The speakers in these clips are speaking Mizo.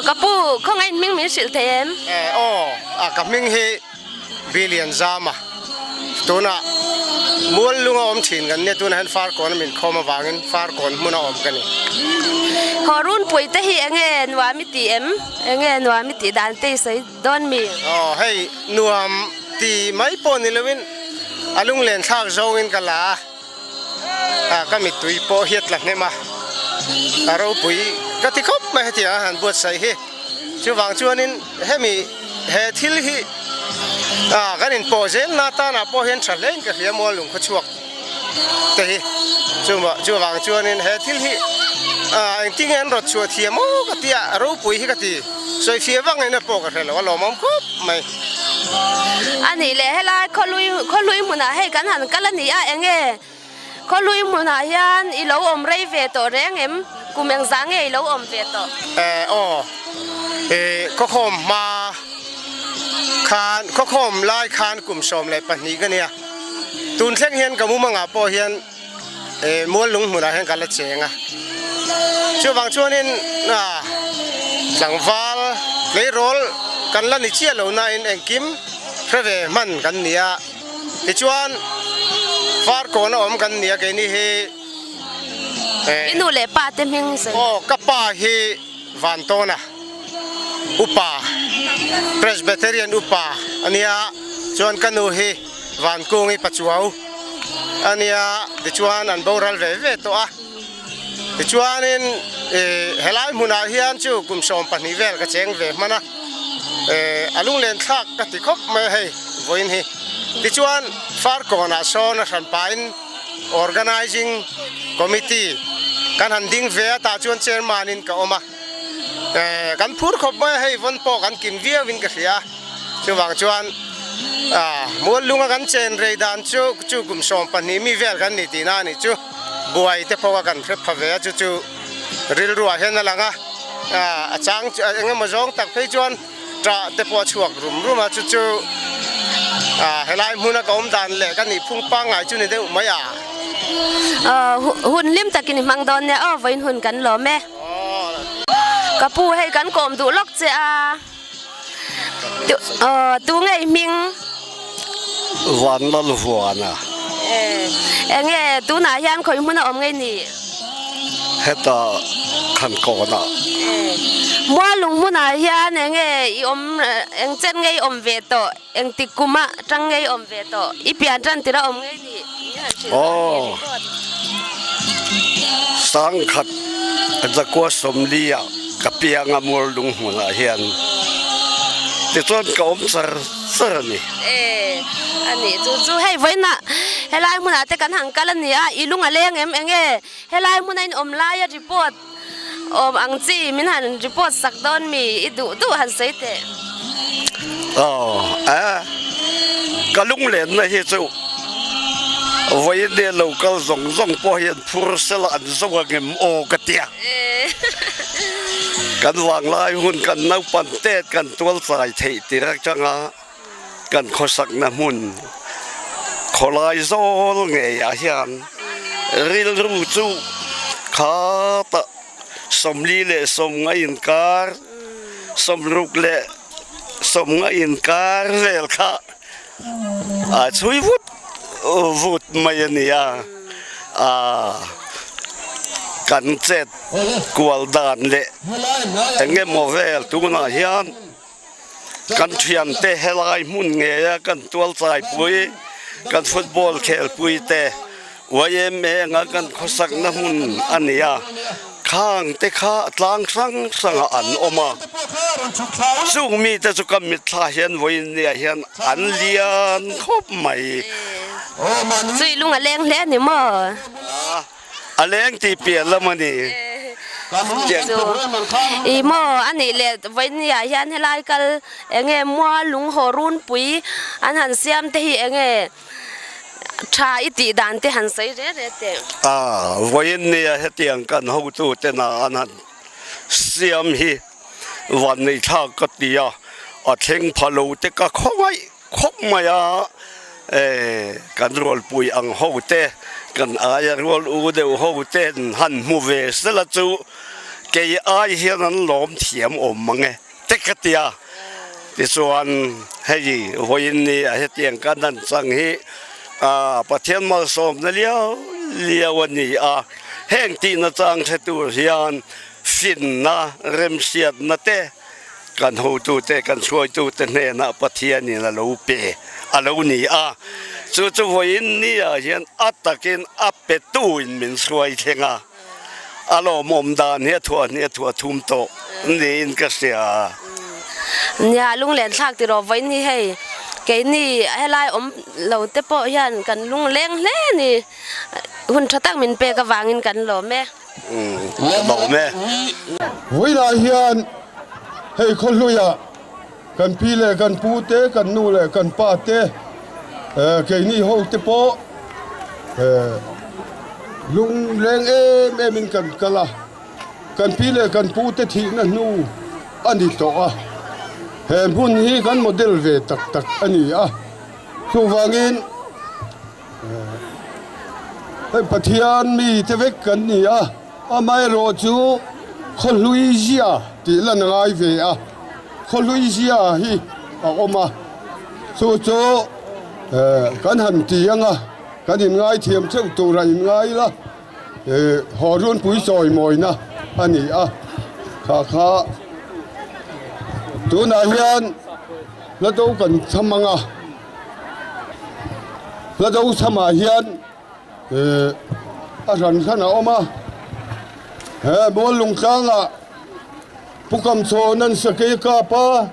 Ka pu, khawngaih hming min hrilh thei em? Aw, ka hming hi Billion Zama. Tunah mual lung a awm thin kan nia, tunah hian Farkawn a min khawm avangin Farkawn hmun a awm ka ni. Haw runpui te hi enge nuam i tih em? Enge nuam i tih dan te i sawi dawn mi? Aw, hei nuam ti mai pawh ni loin a lunglen thlak zawngin ka la a, a ka mittui pawh hi a tla hnem a, a ropui ka ti khawp mai hetiang a han buatsaih hi. Chuvang chuanin hemi he thil hi ah kan inpawh zelna tanah pawh hian tha hlein ka hria mual lung khawchhuak te hi chuvang chuvang chuanin he thil hi ah engtin nge an rawt chhuah thiam aw ka tia ropui hi ka ti sawifiah vak ngaihna pawh ka hre lo a lawmawm khawp mai. A nih leh helai khawlui khawlui hmunah hei kan han kal a ni a enge Khawlui hmunah hian i lo awm rei ve tawh reng em? Kum engzah nge i lo awm ve tawh? Eh aw, eh khawkhawm hma khan, khawkhawm lai khan kum 12 ka nia. Tun thleng hian ka mumangah pawh hian eh mual lung hmunah hian ka la cheng a. Chuvang chuanin ah. Tlangval tleirawl kan la ni chiah lo nain engkim hre ve hman kan ni a, tichuan Farkawn a awm kan ni a keini hi. I nu leh pa te hming sawi. Aw ka pa hi Vantawna upa Presbyterian upa a nia chuan ka nu hi Vankungi Pachuau a nia tichuan an boral ve ve tawh a. Tichuanin helai hmunah hian chu kum 12 vel ka cheng ve hman a, a lunglen thlak ka ti khawp mai a hei vawiin hi. Tichuan Farkawnah sawn a hran pahin Organising Committee kan han ding ve a, tah chuan Chairman in ka awm a, kan phur khawp mai a hei vawn pawh kan kim viau in ka hria a, chuvang chuan Muallunga kan chen rei dan chu chu kum 12 mi vel kan ni tihna a nih chu. Buai te pawh a kan hre pha ve a, chu chu rilruah hian a lang a, a chang eng emaw zawng tak phei chuan ṭah te pawh a chhuak rum rum a, chu chu helai hmuna ka awm dan leh ka nih phung pangngai chu ni deuh mai a. Hun hlim takin i hmang dawn nia aw, vawiin hun kan lawm e. Ka pu hei kan kawm duh lawk che a, Tu nge i hming? Vanlalvuana. Enge tunah hian khawi hmun a awm ngei ni? Heta Khankawnah. Mualung hmunah hian enge i awm eng chen ngei awm ve tawh? Engtik kumah tang ngei awm ve tawh? I pian tan tirh a awm ngei ni? Aw. Sangkhat zakua sawmlia ka pianga Muallung hmunah hian tichuan ka awm char char a ni. E, a nih chu chu hei vawiinah helai hmunah te kan han kal a ni a, i lung a leng em eng e? Helai hmuna in awm laia report awm ang chi min han report sak dawn mi i duh duh han sawi teh. Aw a, ka lunglenna hi chu vawiin nia lo kal zawng zawng pawh hian phur sela an zo angem aw ka tia. Kan vanglai hun kan naupan tet kan tual chai theih tir atanga kan khawsakna hmun khawlai zawl ngeiah hian rilru chu khatah 40 leh 50 inkar 60 leh 50 inkar vel kha a chhui vut vut mai a ni a ah kan chet kual dan leh eng emaw vel tunah hian. Kan thiante helai hmun ngeia kan tualchaipui, kan football khelpui te YMA anga kan khawsakna hmun a ni a, khang te kha tlang hrang hrangah an awm a. Chung mite chu ka mitthla hian vawiin niah hian an lian khawp mai. Chui lung a leng hle a ni maw? A leng tih piah lam a ni. Chu i maw a nih leh vawinia hian helai kal eng nge mua lung haw runpui an han siam te hi eng nge tha i tih dan te han sawi re re teh. A, vawiin nia hetiang kan hotu tena an han siam hi vanneithlak ka ti a, a thleng pha lo te ka khawngaih Khawp mai a, kan rualpui ang ho te, kan aia rual u deuh ho ten han hmu ve sela chu kei ai hian an lawm thiam awm mang e te ka ti a. Tichuan hei vawiin ni a hetiang kan han chang hi Pathian malsawmna liau liau a ni a, heng tihna chang hre tur hian finna remhriatna te, Kan hotute, kan hruaitute hnenah Pathianin a lo pe a lo ni a, chu chu vawiin niah hian a takin a petuin min hruai thleng a, a lawmawm dan hi a thuah hnih a thuah thum tawh niin ka hria. Nia, lunglen thlak ti rawh vawiin hi hei keini helai awm lo te pawh hian kan lungleng hle a ni, hun tha tak min pek avangin kan lawm e. Lawm e. Vawilah hian hei khawhluiah kan pi leh kan pu te, kan nu leh kan pa te, keini ho te pawh lungleng em em in kan kal a, kan pi leh kan pu te thihna hnu a ni tawh a, he hmun hi kan model ve tak tak a ni a, chuvangin. Hei Pathian mi te vek kan ni a, amaherawh chu Khawhlui zia tih lan a ngai ve a, khawhlui zia hi a awm a, chu chu kan han ti ang a, kan inngaithiam theuh tur a inngai ila, haw runpui chawimawina a ni a, kha kha tunah hian hla do kan cham ang a, hla do chamah hian. A hran hran a awm a, he Muallung tlangah Pu Kamchhawn an sakei kap a,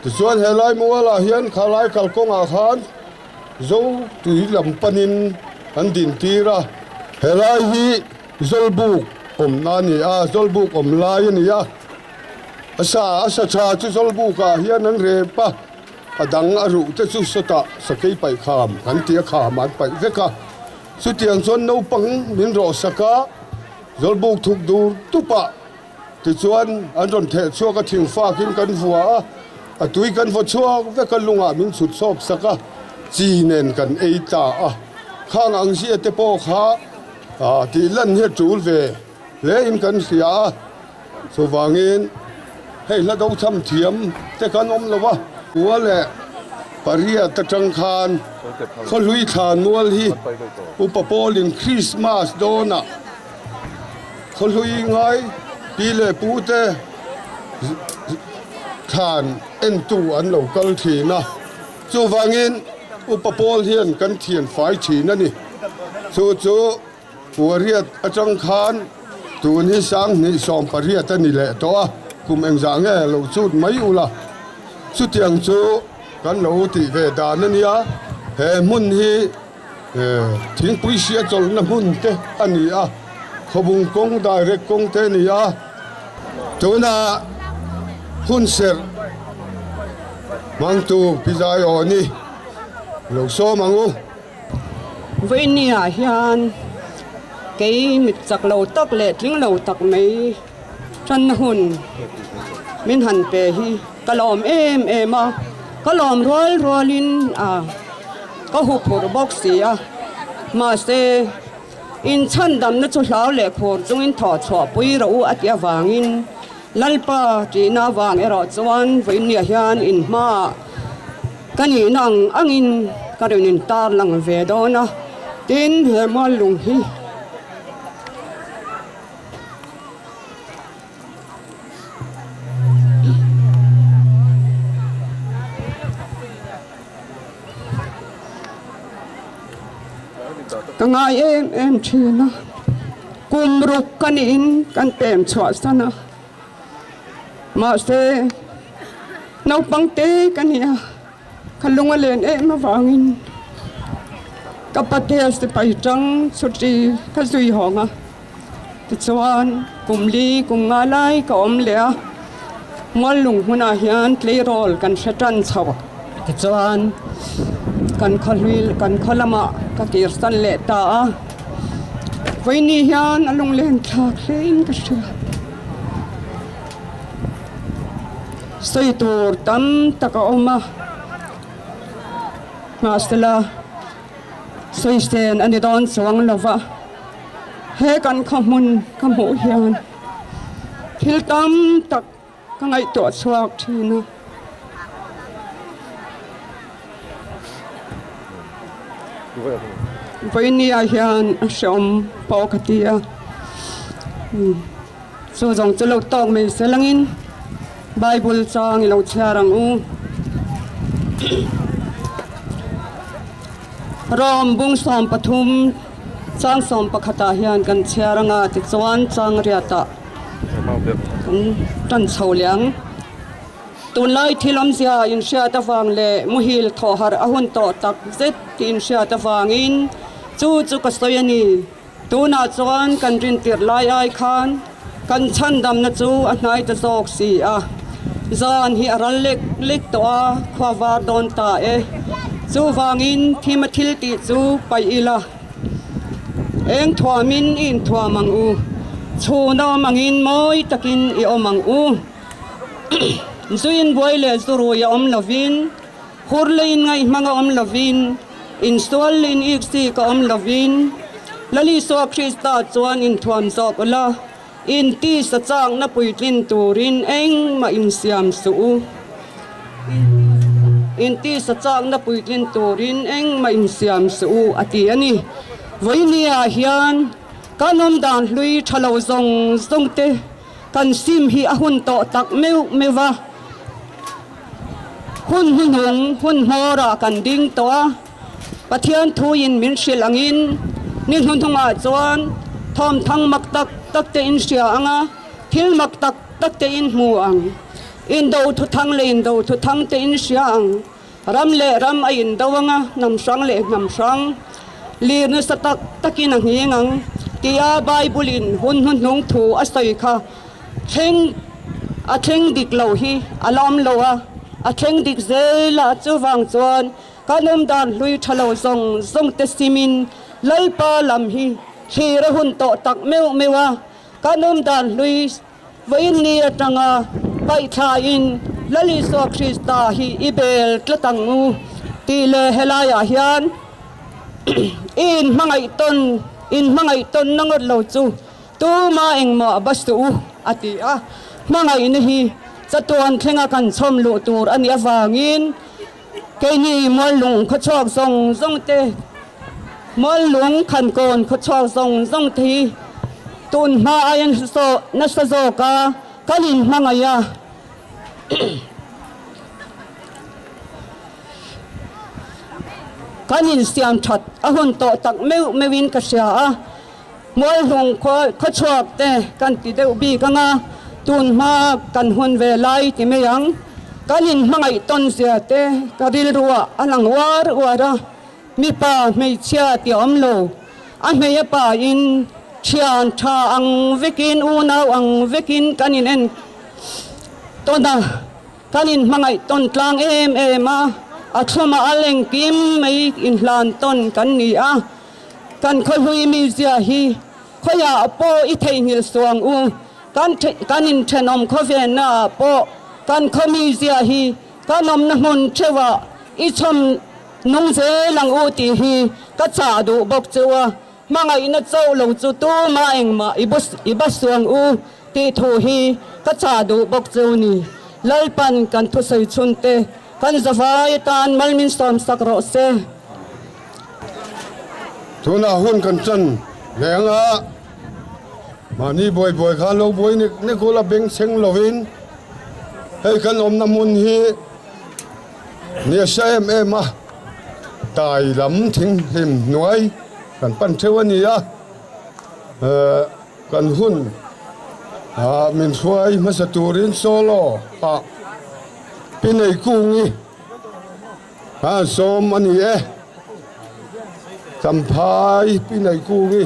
tichuan helai mualah hian khalai kalkawngah khan Zo tui lam panin an din tir a, helai hi Zawlbuk awmna a ni a, Zawlbuk awm lai a ni a, a sa a sa tha chu Zawlbukah hian an rep a. A dang a ruh te chu sawtah sakei paih kham kan ti a, kham an paih vek a. Chutiang chuan naupang min rawh sak a, Zawlbuk thuk dur tup ah tichuan an rawn theh chhuak a, thingfak in kan vua a, a tui kan vaw chhuak vek a, lungah min chhut sawp sak a, chi nen kan ei ta a. Khang ang zia te pawh kha tih lan hi a tul ve hle in kan hria a. Chuvangin hei hla do cham thiam te kan awm lo a. Kua leh pariat atang khan khawhlui thlan mual hi Upa Paulin Krismas dawnah khawhlui ngai pi leh pu te thlan entu an lo kal thin a. Chuvangin Upa Paul hian kan thian fai thin a ni. Chu chu. Pariat atang khan tun hi 2008 a ni leh tawh a, kum engzah nge lo chut mai ula, chutiang chu kan lo tih ve dan a nia, he hmun hi thingpui sia chawlhna hmun te a ni a, khawbung kawng direct kawng te a ni a, tunah hun serh hmangtu Pi Zaiawni lo sawm ang u. Vawinia hian kei mit chak lo tak leh tling lo tak mai tanna hun min han pe hi ka lawm em em a, ka lawm rual rualin a ka huphurh bawk si a, mahse inchhandamna chu hlau leh khur chungin thawh chhuah pui rawh u a tih avangin Lalpa tihna avang erawh chuan vawinia hian inhmaah Ka nihna ang angin ka rawn intar lang ve dawn a, tin he mual lung hi ka ngai em em thin a, kum ruk ka niin kan pem chhuah san a. Mahse, naupang te ka ni a, ka lung a len em avangin ka patea sipai tang chhuti ka zui hawng a. Tichuan, kum li kum nga lai ka awm leh a, Muallung hmunah hian tleirawl kan hre tan chho. Tichuan, kan khawhlui kan khaw lamah ka kirsan leh ta a, vawiini hian a lunglen thlak hlein ka hria. Sawi tur tam tak a awm a, mahsela sawi sen a ni dawn chuang lo va, he kan khaw hmun ka hmuh hian thil tam tak ka ngaihtuah chhuak thin a. Vawinia hian a hreawm pawh ka ti a. Chu zawng chu lo tawk mai se langin Bible chang i lo chhiar ang u. Rom bung 13 chang 11 ah hian kan chhiar anga tichuan chang riatah kan tan chho leh ang. Tunlai thil awmzia inhriat avang leh muhil thawh harh a hun tawh tak zet tih inhriat avangin chu chu ka sawi a ni. Tunah chuan kan rintirh lai ai khan kan chhandamna chu a hnai ta zawk si a. Zan hi a ral lek lek tawh a, khua var dawn ta e. Chuvangin thim a thil tih chu paih ila. Eng thuamin i inthuam ang u. Chhun a awm angin mawi takin i awm ang u. Zuin buai leh zurui a awm lovin. Hur leiin ngaihmang a awm lovin, insual leiin iksik a awm lovin, Lal Isua Krista chuan inthuam zawk ula. In tisa chakna puitlin turin engmah insiam suh u. In tisa chakna puitlin turin engmah insiam suh u, a ti a ni. Vawinia hian kan awm dan hlui tha lo zawng zawng te kan sim hi a hun tawh tak meuh meuh va. Hun hnuhnung hun hmawrah kan ding tawh a. Pathian thuin min hrilh angin ni hnuhnungah chuan thawmthang mak tak tak te in hria ang a, thil mak tak tak te in hmu ang. Indo thuthang leh indo thuthang te in hria ang. Ram leh ram a indo ang a, hnam hrang leh hnam hrang lir nasa tak takin a nghing ang tia Bible-in hun hnuhnung thu a sawi kha thleng a thleng dik lo hi a la awm lo a, a thleng dik zel a, chuvang chuan Kan awm dan hlui tha lo zawng zawng te simin Lalpa lam hi thlir a hun tawh tak meuh meuh a, kan awm dan hlui vawiin ni atanga paihthlain Lal Isua Krista hi i bel tlat ang u tih leh helaiah hian i inhmangaih tawn inhmangaih tawnna ngawt lo chu Tuma engmah va suh u, a ti a. Hmangaihna hi chatuan thlenga kan chhawm luh tur a nih avangin keini Muallung khawchhuak zawng zawng te, Muallung Khankawn khawchhuak zawng zawng te hi tun hma aia nasa zawka kan inhmangaih a. Kan insiam that a hun tawh tak meuh meuhin ka hria a. Mualhlung khawchhuak te kan ti deuh bik ang a, tun hma kan hun ve lai ti mai ang. Kan inhmangaih tawn zia te ka rilruah a lang uar uar a, mipa hmeichhia ti awm lo, a hmei a pa in thian tha ang vekin unau ang vekin kan in en tawn a, kan inhmangaih tawn tlang em em a, a thlumah a lengkim mai inhlan tawn kan ni a. Kan khawhlui mizia hi khawiah pawh i theihnghilh suang u, kan kan inthenawm khawvenna ah pawh kan khaw mizia hi kan awmna hmun theuhah i chhawm nung zel ang u tih hi ka chah duh bawk chu a, hmangaihna chauh lo chu tumah engmah i i ba suang u tih thu hi ka chah duh bawk chu ni. Lalpan kan thusawi chhunte kan zavai atan malmin sawmsak rawh se. Tunah hun kan chan ve ang a, mahni buai buai khan lo buai nek nek ula beng chheng lovin hei kan awmna hmun hi nia sa em em a, tai lam thinghlim hnuai kan pan theuh a ni a, kan hun ah min hruai hmasa turin solo ah pi Neikungi. A sawm a ni e. Champhai Pi Neikungi.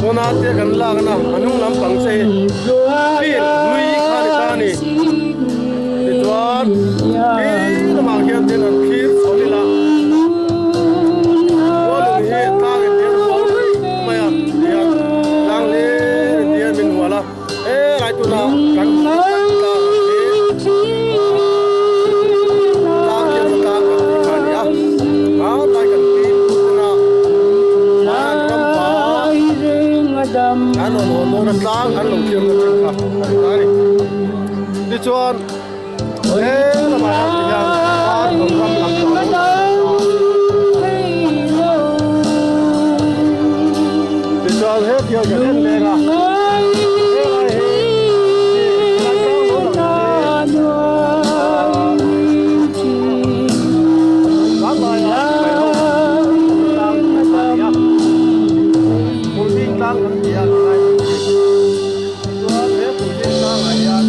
Tuna te kan lakna a hnung lampang che hi field hlui kha ni ta a ni. Tichuan khi lamah khian tin an thlir chho ila Mualung hi tlang in hian hual ruih mai a tihian tlang hlir in tihian min hual a helai tuna kan hmuh hi tlang ang hi tlang khian tlang kan tih kha a ni a hmanlai kan pi tuna an ram pa an rawn hawn dawn a tlang an lo thiam na thin kha a ni ta a ni. Tichuan he lamah hian ti hian par hnawm ram lam chu a lo lang ta a. Tichuan he thial kan en leng a, helai hi helai tlang lo lang hi vanlai a sipai ho tlang a ni a, Phulhing tlang kan ti a tilai hmun hi. Chuan he Phulhing tlangah hian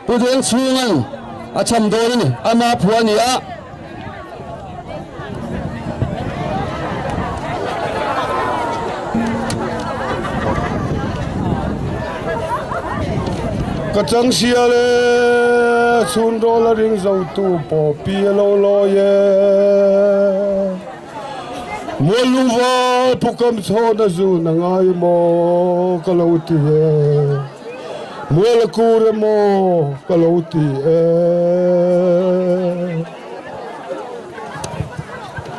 Pu Dengchhunga'n a cham dawn a ni, ama phuah a ni a. Ka chang sial e, chhun rawl a ring zo tu pawh pi a lo lawi e. Mual lungval pu kam chhawn a zun a ngai maw ka lo ti e, mual a kur emaw ka lo ti e.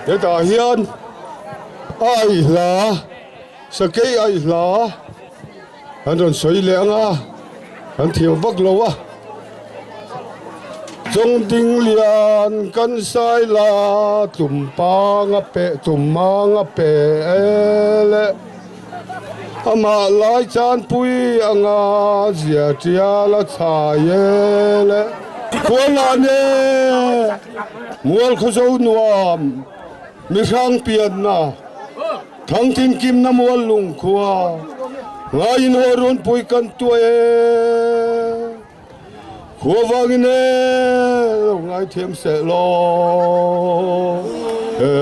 Hetah hian a aihla, sakei aihla an rawn sawi leh ang a, an thiam vak lo a. Chawngding lian kan sai la tum pang a pe tum mang a pe e le amah lai chanpui anga zia tial a chhai e le Khuallan e Mual khawzo nuam mihrang pianna Thangtin kimna mual lungkhua ngaiin haw runpui kan tuai e. Khua vangin e lo ngaithiam seh law e.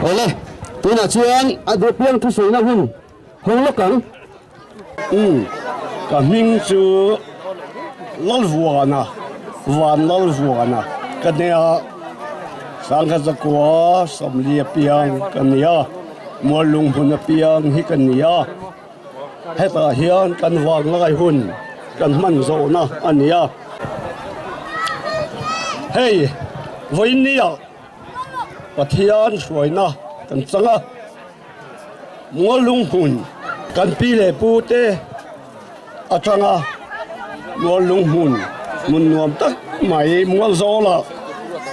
Awle, tunah chuan a duh piang thusawina hun hawng lawk ang. Umm, ka hming chu Lalvuana, Van Lalvuana ka nia, Sangha Zakua Sawmli apiang ka nia, Muallung hmun apiang hi ka nia, hetah hian kan vanglai hun kan hman zawhna a nia. Hei, vawiinniah Pathian hruaina kan chang a. Muallung hmun kan pi leh pu te atanga Muallung hmun hmun nuam tak mai mual zawla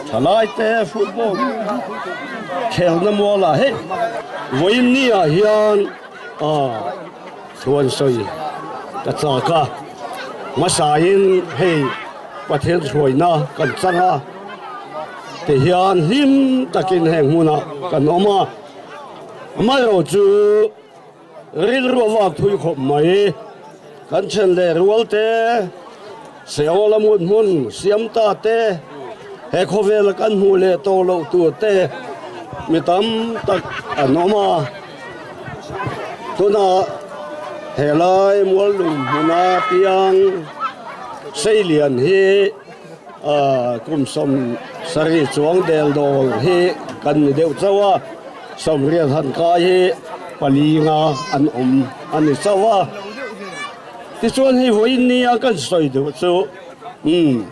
thalai te football khelna mualah hei vawiin ni ah hian ah chuan sawi ka chak a hmasain hei Pathian hruaina kan chang a tihian hlim takin heng hmunah kan awm a. Amaherawh chu rilru a vak thui khawp mai. Kan then leh rual te, Seoul a mut hmun siam ta te, he khawvela kan hmuh leh tawh loh tur te mi tam tak an awm a. Tunah helai Muallung hmuna piang Seilian hi Kum 70 chuang del dawl hi kan ni deuh chauh a, 80 han kai hi pali nga an awm a ni chauh a. Tichuan hei vawiin nia kan sawi duh chu umm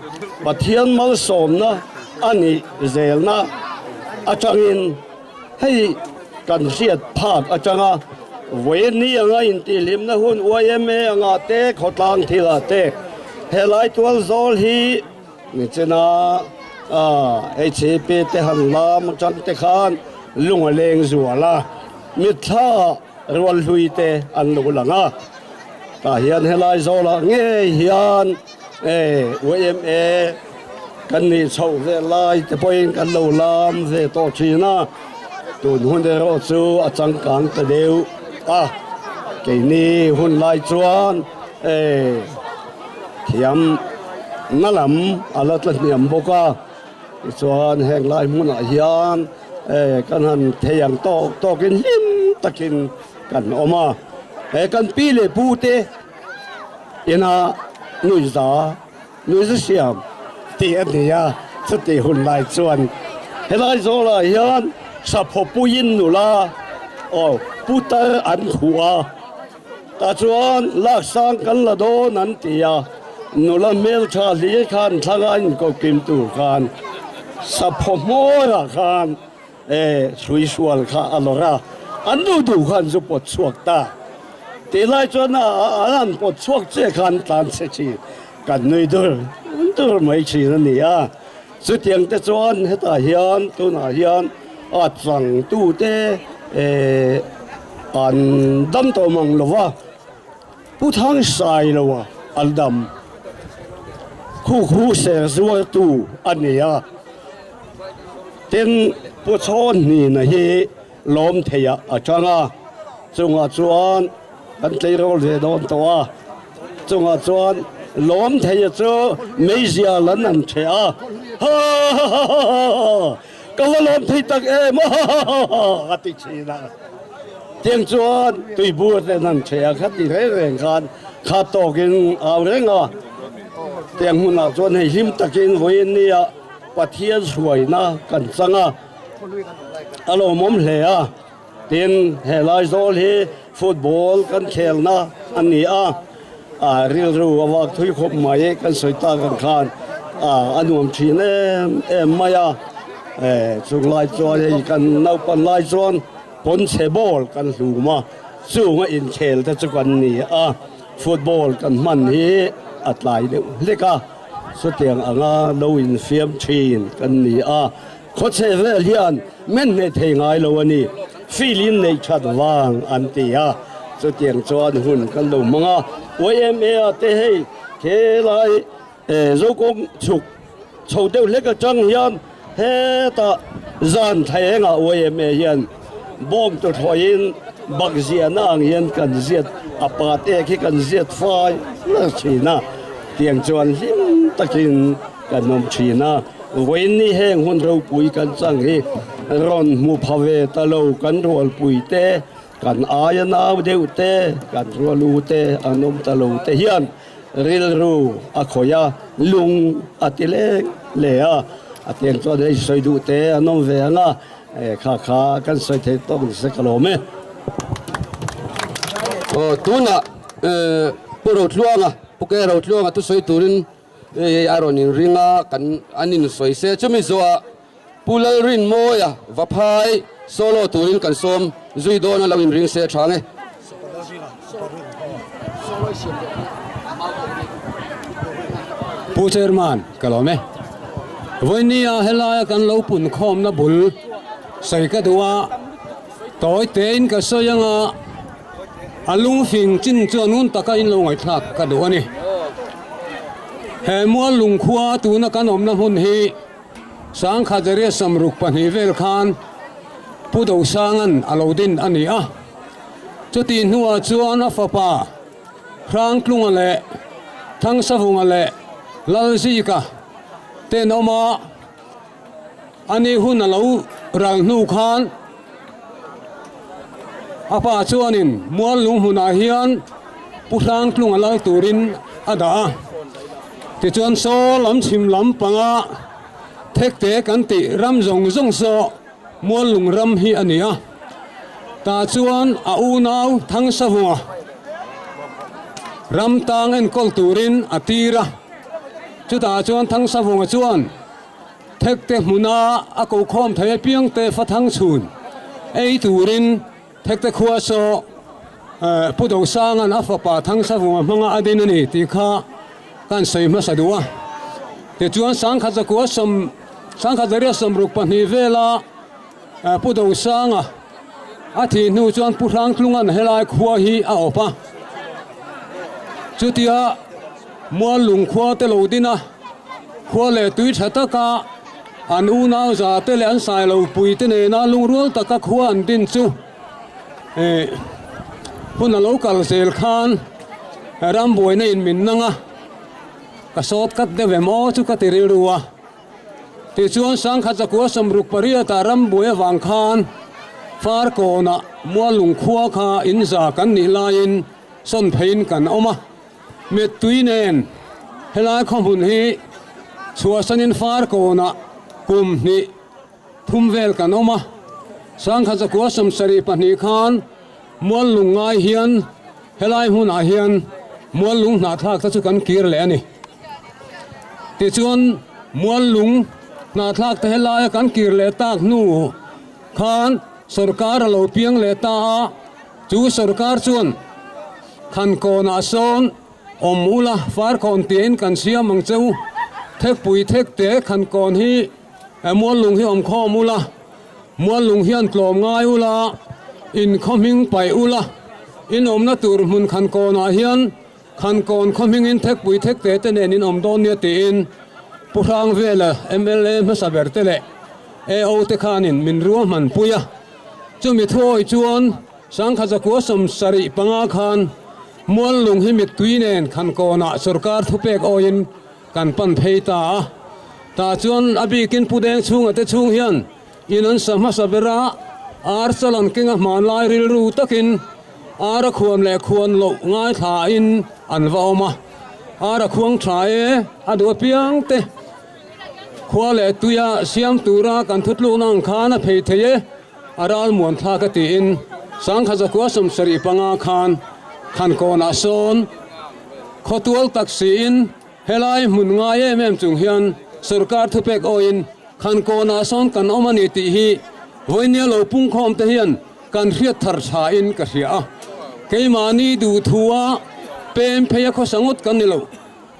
Pathian malsawmna a nih zelna atangin hei kan hriat phak atanga vawiin ni anga intihhlimna hun YMA anga te khawtlang thilah te helai tual zawl hi nichina HCP te han lam atang te khan lung a leng zual a, mitthla ah rual hlui te an lo lang a, tah hian helai zawlah ngei hian YMA kan nih chhoh ve lai te pawhin kan lo lam ve tawh thin a, tun hun erawh chu a changkang ta deuh a, keini hun lai chuan thiam na lam a la tla hniam bawk a, tichuan heng lai hmunah hian kan han thei ang tawk tawkin hlim takin kan awm a, he kan pi leh pu te ina nuihza Nuihza siam tih a ni a, chutih hun lai chuan helai zawlah hian saphawpuiin nula aw putar an khuh a, tah chuan laksang kan la dawn an ti a, nula hmeltha hlir khan thlanga inkokim tur khan saphaw hmawrah khan E, hruisual kha a lawr a, an duh duh khan zu pawt chhuak ta. Tih lai chuan a an pawt chhuak che khan tlan chhe thin, kan nui dur dur mai thin a ni a. Chutiang te chuan hetah hian tunah hian a changtute e an dam tawh mang lo va, Pu Thangsai lo a an dam. Khu khu ser zuartu a ni a. Tin, Pu Chawnhnina hi. lawm theiah a chang a, chungah chuan kan tleirawl ve dawn tawh a, chungah chuan lawm theia chu meizial an an ṭheh a, ha ha ha ha ha ka va lawm thei tak em ha ha ha ha a ti ṭhin a, tiang chuan tuibur te an an ṭheh a kha ti reng reng khan kha tawkin au reng a, tiang hmunah chuan hei hlim takin vawiin nia Pathian hruaina kan chang a, a lawmawm hle a. Tin, he Laizawl hi football kan khelna a ni a, rilru a vak thui khawp mai kan sawi tak ang khan a nuam thin em em mai a. Chung lai chuan hei kan naupan lai chuan pawnchhe ball kan hlum a, chunga inkhel te chu kan ni a, football kan hman hi a tlai deuh hlek a. Chutiang anga lo infiam thin kan ni a, khawchhe vel hian men hne thei ngai lo a ni, filin neih that vang an ti a, chutiang chuan hun kan lo hmang a, YMA ah te hei khelai Zokawng chhuk chho deuh hlek atang hian hetah zan thlaengah YMA hian bawng tuthlawhin bak ziahna ang hian kan ziat a pat ek hi kan ziat fai ber thin a, tiang chuan hlim takin kan awm thin a, vawiin heng hun ropui kan chang hi rawn hmu pha ve ta lo kan rualpui te, kan aia nau deuh te, kan rualu te an awm ta lo te hian rilru a khawih a, lung a ti leng hle a, a tiang chuan hei sawi duh te an awm ve ang a. Kha kha kan sawi thei tawk nise ka lawm e. Aw tunah Pu Rotluanga, Pu Ke Rotluanga thusawi turin a rawn inring a, kan an insawi se. Chumi zawhah Pu Lalrinmawia Vaphai solo turin kan sawm zui dawn a lo inring se tha nge. Pu Chairman, ka lawm e. Vawinia helaia kan lo pun khawmna bul sawi ka duh a, tawi tein ka sawi anga a lungfing chin chuan ngun taka in lo ngaihthlak ka duh a ni. He mual lungkhua tuna kan awmna hmun hi Sangkhazaria samruk pahnih vel khan Pu Dosanga'n a lo din a ni a. Chutih hnuah chuan a fapa Hrangtlunga leh Thangsavunga leh Lalzika ten awm a, ani hun a lo ral hnu khan a pa chuanin Muallung hmunah hian Pu Hrangtlunga lal turin a dah a. Tichuan saw lam chhim lam panga thekte kan tih ram zawng zawng saw Muallung ram hi a ni a. Tah chuan a unau Thangsavunga ram tang enkawl turin a tir a. Chutah chuan Thangsavunga chuan Thekte hmuna a kokhawm thei apiangte fa thang chhun ei turin Thekte khua saw Pu Dosanga'n a fapa Thangsavunga hmanga a din a ni tih kha kan sawi hmasa duh a. Tichuan Sangkhat zakua sawm Sangkhat zariat sawmruk pahnih vela Pu Dosanga a thih hnu chuan Pu Hrangtlunga'n helai khua hi a awp a. Chutia Muallung khua te lo din a, khua leh tui tha taka an unau za te leh an sailo pui te nena lungrual taka khua an din chu hun a lo kal zel khan rambuaina in min nang a, ka sawt kat deuh em aw chu ka ti rilru a. Tichuan Sangkhat zakua sawmruk pariatah rambuai avang khan Farkawnah Muallung khua kha inza kan nih laiin sawn pheiin kan awm a. Mittui nen helai khawhmun hi chhuahsanin Farkawnah kum hnih thum vel kan awm a. Sangkhat zakua sawmsarih pahnih khan Muallung ngai hian helai hmunah hian Muallung hnahthlak te chu kan kir leh a ni. Tichuan Muallung hnahthlak te helaia kan kir leh tak hnu khan sorkar a lo piang leh ta a, chu sorkar chuan Khankawnah sawn awm ula Farkawn tiin kan siam ang che u, Thekpui Thekte Khankawn hi Muallung hi awm khawm ula, Muallung hian tlawm ngai ula, in khaw hming paih ula, in awmna tur hmun Khankawnah hian Khankawn khaw hmingin Thekpui Thekte te nen in awm dawn nia tiin Pu Hrangvela mla hmasa ber te leh AO te khanin min ruahman pui a. Chumi thuawi chuan Sangkhat zakua 75 khan Muallung hi mittui nen Khankawnah sorkar thupek awiin kan pan phei ta a. Tah chuan a bikin Pu Deng chhunga te chhung hian in an sa hmasa ber a, ar chal an keng a hmanlai rilru takin ar a khuan leh khuan loh ngaithlain an va awm a. Ar a khuang tha e, a duh apiang te khua leh tuia siam tura kan thutlukna ang khan a phei thei e. A ral muan thlak a tiin Sangkhat zakua 75 khan Khankawnah sawn khawtual tak siin helai hmun ngai em em chung hian sorkar thupek awiin Khankawnah sawn kan awm a ni tih hi vawinia lo pungkhawm te hian kan hriat thar tha in ka hria a. Keimahni duhthua pem phei a khawsa ngawt kan ni lo.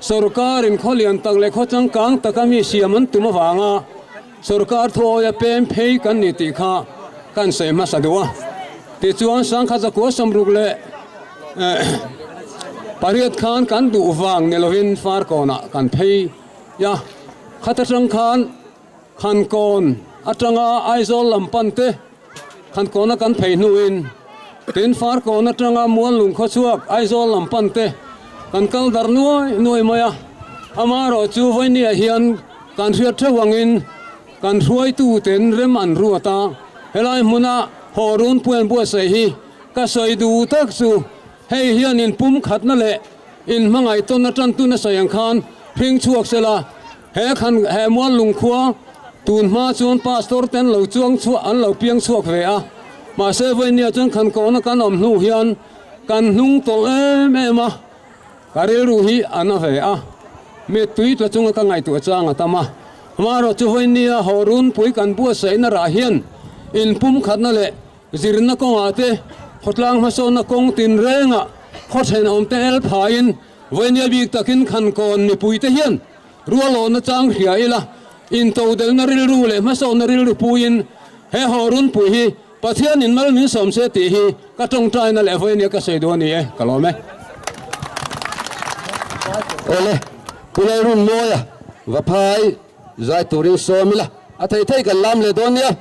Sorkarin khaw lian tak leh khaw changkang taka mi siam an tum avanga Sorkar thuawia pem phei kan ni tih kha kan sawi hmasa duh a. Tichuan Sangkhat zakua 68 khan kan duh vang ni lovin Farkawnah kan phei a. Khat atang khan Khankawn atanga Aizawl lam pan te Khankawna kan phei hnuin tin Farkawn atanga Muallung khawchhuak Aizawl lam pan te kan kal darh nuai nuai mai a. Amaherawh chu vawinia hian kan hriat theuh angin kan hruaitu ten rem an ruat a, helai hmuna haw runpui an buatsaih hi ka sawi duh tak chu hei hian in pumkhatna leh in hmangaih tawn atan tuna sawi ang khan hring chhuak sela. He khan he Muallung khua tun hma chuan pastor te an lo chuang chhuah an lo piang chhuak ve a, mahse vawinia chuan khan kawhna kan awm hnu hian kan hnung tawlh em em a, ka rilru hi a na ve a, mittui tla chunga ka ngaihtuah chang a tam a. Hmarawh chu vawinia haw runpui kan buatsaihna rah hian inpumkhatna leh zirna kawngah te khawtlang hmasawnna kawng tinrengah khaw thenawmte el phaiin Vawinia bik takin Khankawn mipuite hian rualawhna chang hria ila, intodelhna rilru leh hmasawnna rilru puiin he haw runpui hi Pathianin mal min sawm se tih hi ka tawngtaina leh vawinia ka sawi duh a ni e, ka lawm e. Awle, Pu Lalrunmawia Vaphai zai turin sawm ila, a thei thei kan lam leh dawn nia.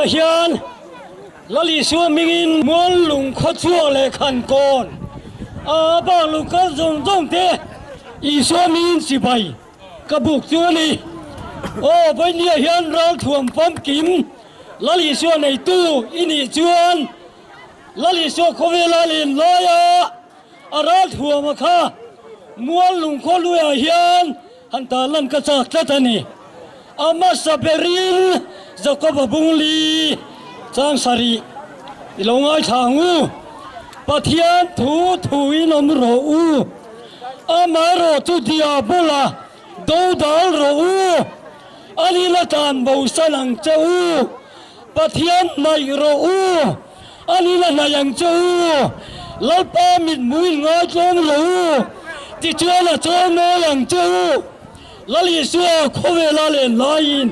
Vawinia hian Lal Isua hmingin Muallung khawchhuak leh Khankawn a bak lo kal zawng zawng te Isua hmingin chibai ka buk chu a ni. Aw, Vawinia hian ralthuam famkim Lal Isua neitu i nih chuan Lal Isua khawvela len laia a ralthuama kha Muallung khawluiah hian Han tarlan ka chak tlat a ni. A hmasa berin Jakob-a bungli chang sarih i lo ngaithla ang u. Pathian thu thuin awm rawh u. Amaherawh chu Diabola dodal rawh u. Ani la tlan bosan ang che u. Pathian hnaih rawh u. Ani la hnaih ang che u. Lalpa mithmuin ngaitlawm lo u. Tichuan a chawl mawi ang che u. Lal Isua khawvela len laiin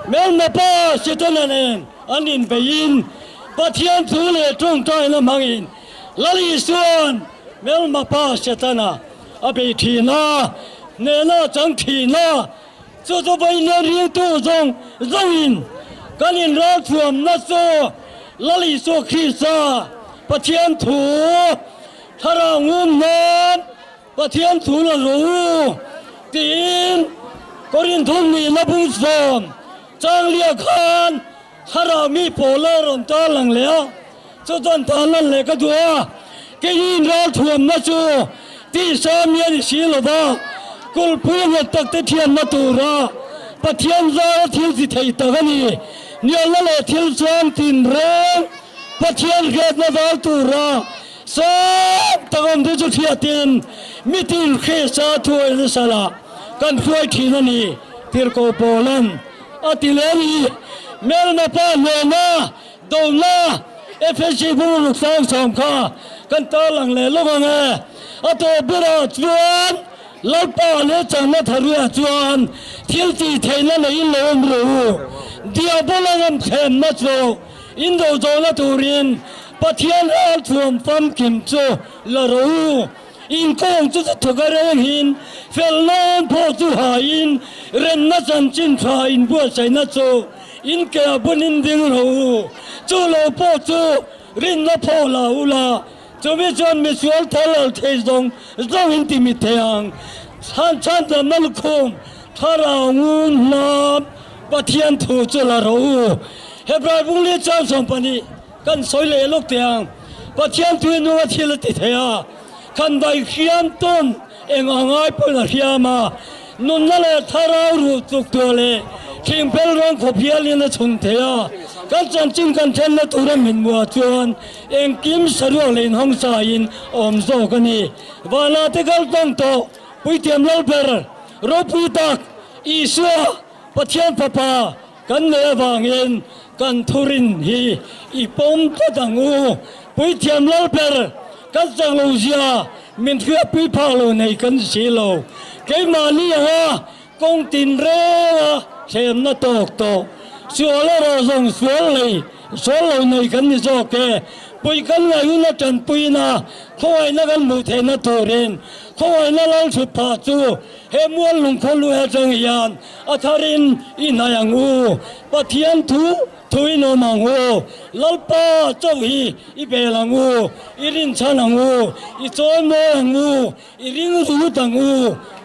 Melmapa Setana nen an inbeiin Pathian thu leh tawngtaina hmangin Lal Isua'n Melmapa Setana a bei thin a, hnehna a chang thin a. Chu chu vawiin riltu zawng zawngin kan inralthuamna chu Lal Isua Krista Pathian thu thlarau ngun nan Pathian thu la rawh u tiin Korinthum nihna bung sawm changlia khan thlarau mi pawl a rawn tarlang leh a, chu chuan tarlan leh ka duh a, keini inralthuamna chu tisa mi a ni si lo va, kulhpui nghet tak te thianna tura Pathian zara thil ti thei tak a ni. Hnialna leh thil chuang tinreng Pathian hriatna dal tura sang tak awm te chu hriatin mitin Krista thuawihna salah kan hruai thin a ni, Tirhkoh Paula'n A ti leh a ni. Melna pa hnena dona FSC bung ruk sang sawm kha kan tarlang leh lawk ang e. A tawp berah chuan Lalpa leh changna tharuiah chuan thil tih theihna neiin lo awm rawh u. Diabola ngam thlenna chu indo zawhna turin Pathian ralthuam famkim chu la rawh u. Inkawng chu chu thawk a reng hin, fel nan pawh chu haiin, remna chanchin tha inbuatsaihna chu in ke a bunin ding rawh u. Chu lo pawh chu rinna phaw la u la, chumi chuan misual thal al thei zawng zawng in ti mit thei ang. Chhan chhan damna lukhum thlarau ngun hnam Pathian thu chu la rawh u. Hebrai bungli chang 12. Kan sawi leh lawk teh ang. Pathian tui nunga thil a ti thei a, kan dai hriam tawn eng a ngai pawhin a hriam a, nunna leh thlarau ruh tluk tuah leh thingpel rawng khawp hialin a chhun thei a. Kan chanchin kan thenna tura min hmuh ah chuan engkim saruak leh inhawng saiin a awm zawk a ni. Vana te kal tawng tawh Puithiam Lalber ropui tak Isua Pathian Fapa Kan nei avangin kan thurin hi i pawm tlat ang u. Puithiam Lalber, kan chak lo zia min hriatpui phak lo nei kan si lo. Keimahni anga kawng tin renga thlemna tawk tawh sual erawh zawng sual lei sual lo nei kan ni zawk e. Pui kan ngaihuna tanpuina khawngaihna kan hmuh theihna turin khawngaihna lal thut phah chu He mual lungkhaw lu atang hian a tharin i hnaih ang u, Pathian thu thuin awm ang u, Lalpa chauh hi i bel ang u, i rinchhan ang u, i chawimawi ang u, i ring rut ang u.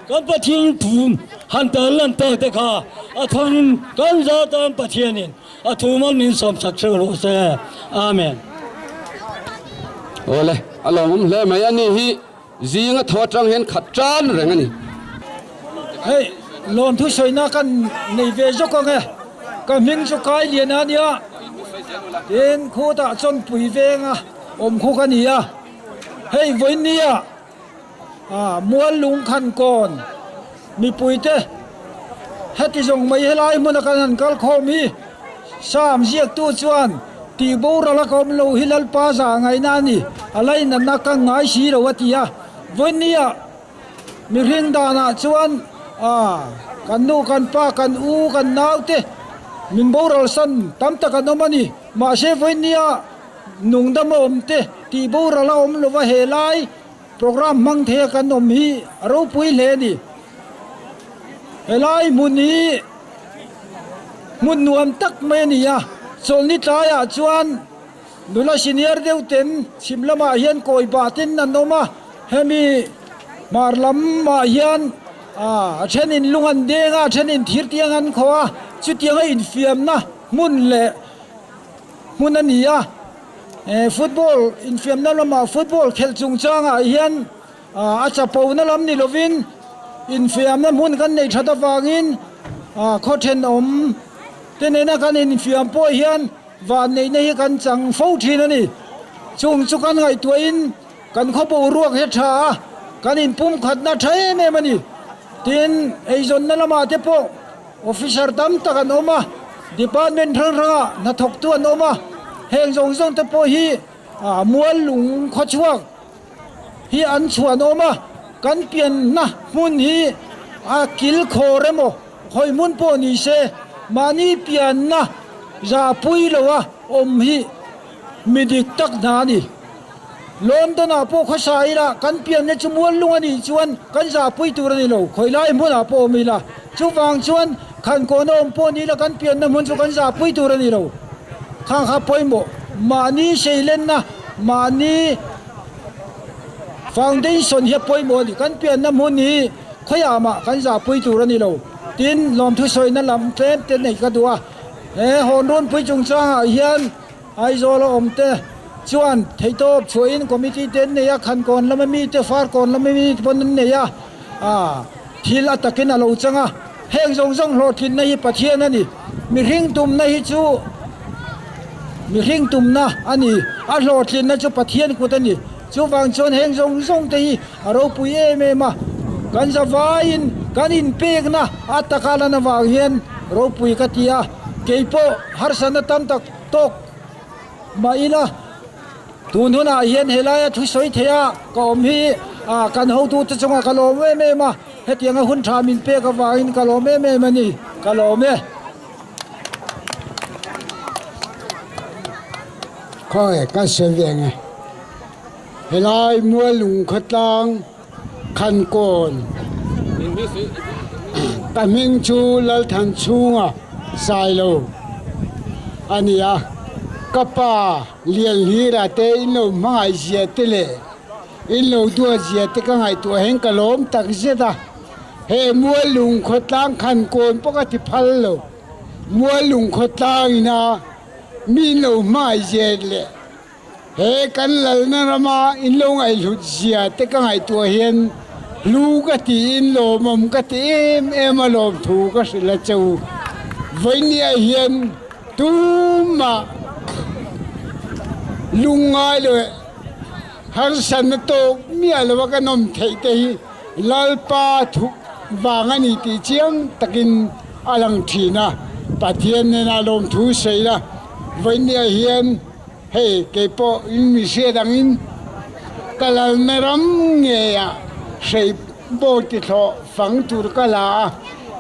Kan Pathian thu han tar lan tak te kha a tharin kan za tan Pathianin a thu mal min sawmsak hreuh rawh se. Amen. Awle, a lawmawm hle mai a ni hi. Zinga tho atang hian khat tan reng a ni. Hei, lawmthu sawina kan nei ve zawk ang e. Ka hming chu Kai Lian a nia. Tin, khutah chawnpui venga awm khu ka ni a. Hei, vawinia mual lung khan kawn mipuite heti zawng mai helai hmuna kan han kal khawm hi Sam ziaktu chuan tih boral a ka awm lo hi Lalpa zah ngaihna a ni, a lainatna ka ngai si lo a ti a. Vawinia mihring danah chuan kan nu, kan pa, kan u, kan naute min boral san tam tak an awm a ni. Mahse vawinia nungdam a awm te tih boral a awm lova helai Programme hmang thei a kan awm hi a ropui hle a ni. Helai hmun hi hmun nuam tak mai a ni a. Chawlhni tlaiah chuan nula senior deuh ten chhim lamah hian kawi bah ten an awm a, hemi hmar lamah hian a thenin lung an deng a, a thenin thir tiang an khawh a, chutianga infiamna hmun leh hmun a ni a. Football infiamna lamah football khelh chungchangah hian A chapona lam ni lovin infiamna hmun kan neih that avangin khaw thenawm te nena kan infiam pawh hian vanneihna hi kan chang fo thin a ni. Chung chu kan ngaihtuahin kan khaw boruak hi a tha a, kan inpumkhatna tha em em a ni. Tin, eizawnna lamah te pawh officer tam tak an awm a, department hrang hrangah hnathawktu an awm a, heng zawng zawng te pawh hi mual lung khawchhuak hi an chhuan awm a, kan pianna hmun hi a kil khawr emaw hawi hmun pawh ni se mahni pianna zahpui loa awm hi mi dik tak hna a ni. London ah pawh khawsa ila kan pianna chu mual lung a nih chuan kan zahpui tur a ni lo, khawi lai hmunah pawh awm ila. Chuvang chuan khankawna awm pawh ni ila kan pianna hmun chu kan zahpui tur a ni lo. Khang kha pawimawh mahni seilenna mahni Foundation hi a pawimawh a ni. Kan pianna hmun hi khawiah mah kan zahpui tur a ni lo. Tin, lawmthu sawina lam tlem te neih ka duh a. He Hawnrunpui chungchangah hian Aizawl a awm te chuan theihtawp chhuahin committee te an nei a, Khankawn lama mi te, Farkawn lama mi te pawn an nei a, thil a takin a lo chang a. Heng zawng zawng hlawhtlinna hi Pathian a ni. Mihring tumna hi chu mihring tumna a ni. A hlawhtlinna chu Pathian kut a ni. Chuvang chuan heng zawng zawng te hi a ropui em em a. Kan zavaiin kan inpekna a taka lan avang hian ropui ka ti a. Kei pawh harsatna tam tak tawk mah ila tun hunah hian helaia thusawi theia ka awm hi kan hotute chungah ka lawm em em a. Hetianga hun tha min pek avangin ka lawm em em a ni, ka lawm e. Khawi ka se ve nge. Helai Muallung khawtlang Khankawn ka hming chu Lalthanchhunga Sailo a ni a, ka pa Lianhlira te in lo hmangaih zia te leh In lo duat zia te ka ngaihtuah hian ka lawm tak zet a, he Muallung khawtlang khan kawn pawh ka ti phal lo. Muallung khawtlang ina mi in lo hmangaih zia leh he kan lalna rama in lo ngaihhlut zia te ka ngaihtuah hian hlu ka tiin lawmawm ka ti em em a lawmthu ka hrilh a che u. Vawinia hian tumah lungngai leh Harsatna tawk miah lova kan awm theih te hi Lalpa thu vang a ni tih chiang takin a lang thin a, Pathian nena lawmthu sawi la, vawinia hian hei keipawh in mi hriat angin ka lalna ram ngeiah hrei bawr ti thlawh fang tur ka la a,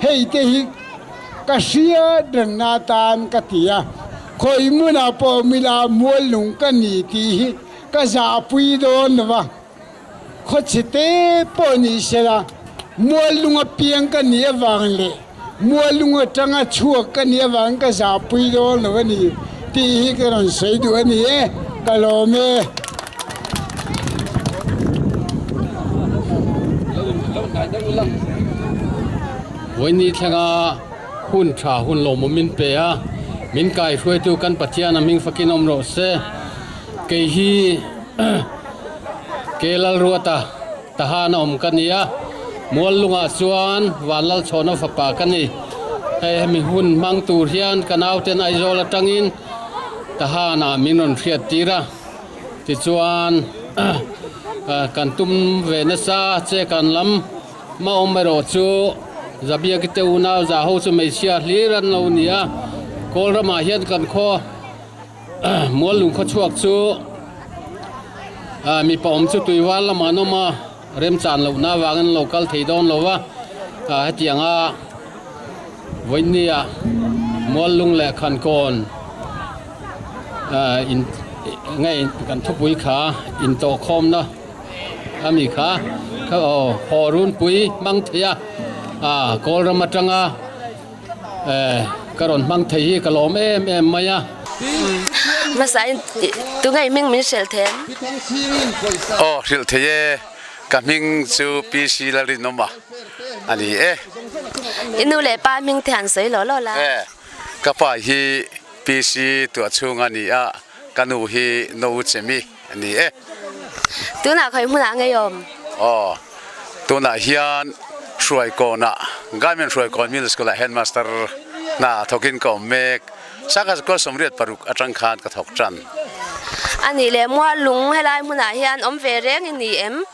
hei te hi ka hriat rengna atan ka ti a, khawi hmunah pawh awm ila muallung ka ni tih hi Ka zahpui dawn lo va, khawchhe te pawh ni sela, muallung apiang ka nih avang leh muallung atanga chhuak ka nih avangin ka zahpui dawn lo a ni tih hi ka rawn sawi duh a ni e, ka lawm e. Vawiini thlenga hun tha hun lawmawm min pe a, min kaihruaitu kan Pathian a hming fakin awm rawh se. Kei hi Ke Lalruata Tahan a awm ka ni a, Muallungah chuan Vanlalchhawna fapa ka ni. Hei hemi hun hmang tur hian ka nauten Aizawl atangin Tahanah min rawn hriat tir a, tichuan kan tum ve nasa che kan lam ma awm erawh chu Zabiaki te unau za ho chu hmeichhia hlir an lo ni a, Kawlramah hian kan khaw Muallung khawchhuak chu mipa awm chu tuival lamah an awm a, remchan lohna avangin an lo kal thei dawn lo va, hetianga vawinia Muallung leh Khankawn in ngei kan thupui kha intawhkhawmna a mi kha aw haw runpui hmang thei a, Kawlram atanga. Ka rawn hmang thei hi ka lawm em em mai a. Hmasa in tunge i hming min hrilh them? Aw hrilh thei e, ka hming chu PC Lalrinawma a ni e. I nu leh pa hming te han sawi law law la. E, ka pa hi PC Tuahchhung a ni a, ka nu hi No Chemi a ni e. Tunah khawi hmunah ngei awm? Aw, tunah hian Hruaikawnah, Government Hruaikawn Middle School-ah Headmaster hna thawkin ka awm mek. Sangha School 86 atang khan ka thawk tan. A nih leh Muallung helai hmunah hian awm ve reng i ni em?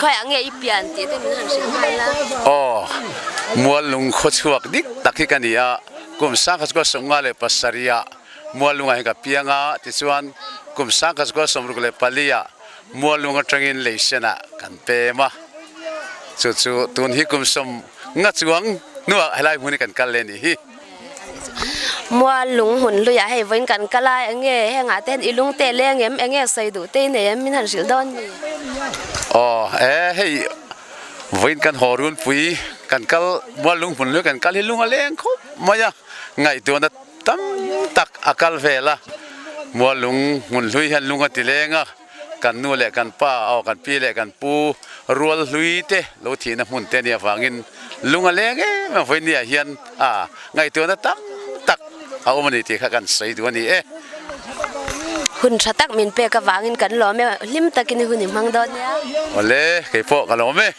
Khawiah nge i pian tih te min han hrilh nghal la. Aw, Muallung khawchhuak dik tak hi ka ni a, kum Sangha School 57 ah Muallungah hian ka piang a, tichuan kum 1964 ah Muallung atangin Leisenah kan pem a, chu chu tun hi kum 50 chuang hnuah helai hmun hi kan kal leh a nih hi. Muallung hmun hluiah hei vawiin kan kal a, enge hengah te hian i lung te leng em, enge sawi duh te i nei em min han hrilh dawn mi? Aw e, hei vawiin kan haw runpui kan kal Muallung hmun hlui kan kal hi lung a leng khawp mai a, ngaihtuahna Tam tak a kal vel a, Muallung hmun hlui hian lung a ti leng a, kan nu leh kan pa aw kan pi leh kan pu rual hlui te lo thihna hmun te nia vangin lung a leng em em vawinia hian a ngaihtuahna tam tak a awm a ni tih kha kan sawi duh a ni e. Hun tha tak min pek avangin kan lawm e, hlim takin i hun i hmang dawn nia. Awle, keipawh ka lawm e.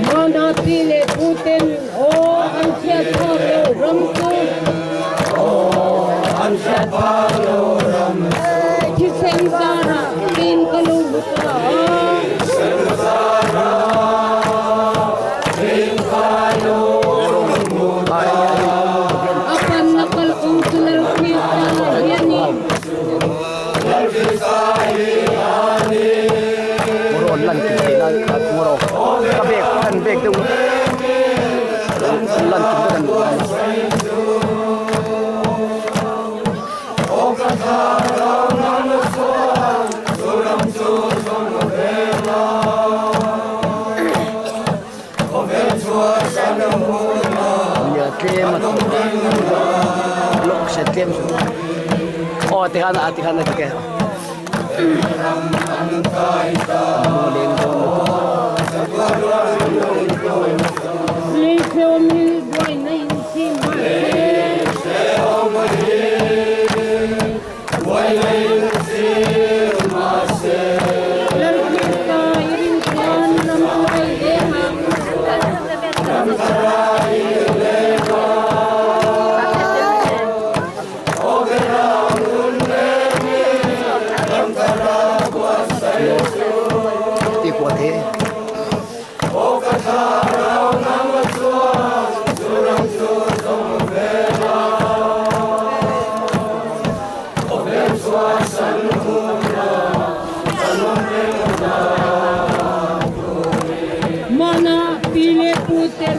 Mana pi leh pu ten aw an chhiat phak lo ram chu. Thisen zarah tin ka lo hmu ta a. A panna kalkawng chu Lalkrista hianin. Lei hi buaina in sim mahse. Lalkrista i rin chuan ram chu rei leng ang. Mana pi leh pu ten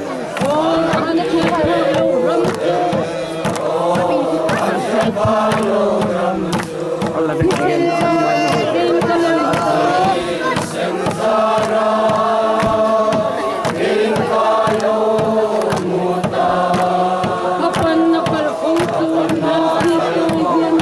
aw an chhiat phak lo ram chu Thisen zara in ka lo A panna kalkawng chu Lalkrista hian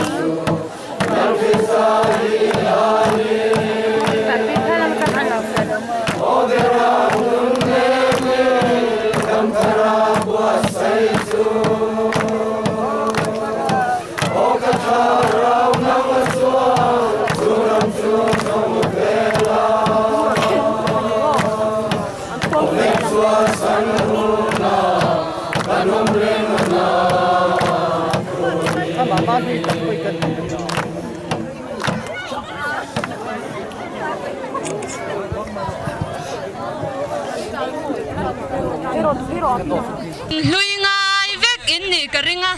Hlui ngai vek in nih ka ring a,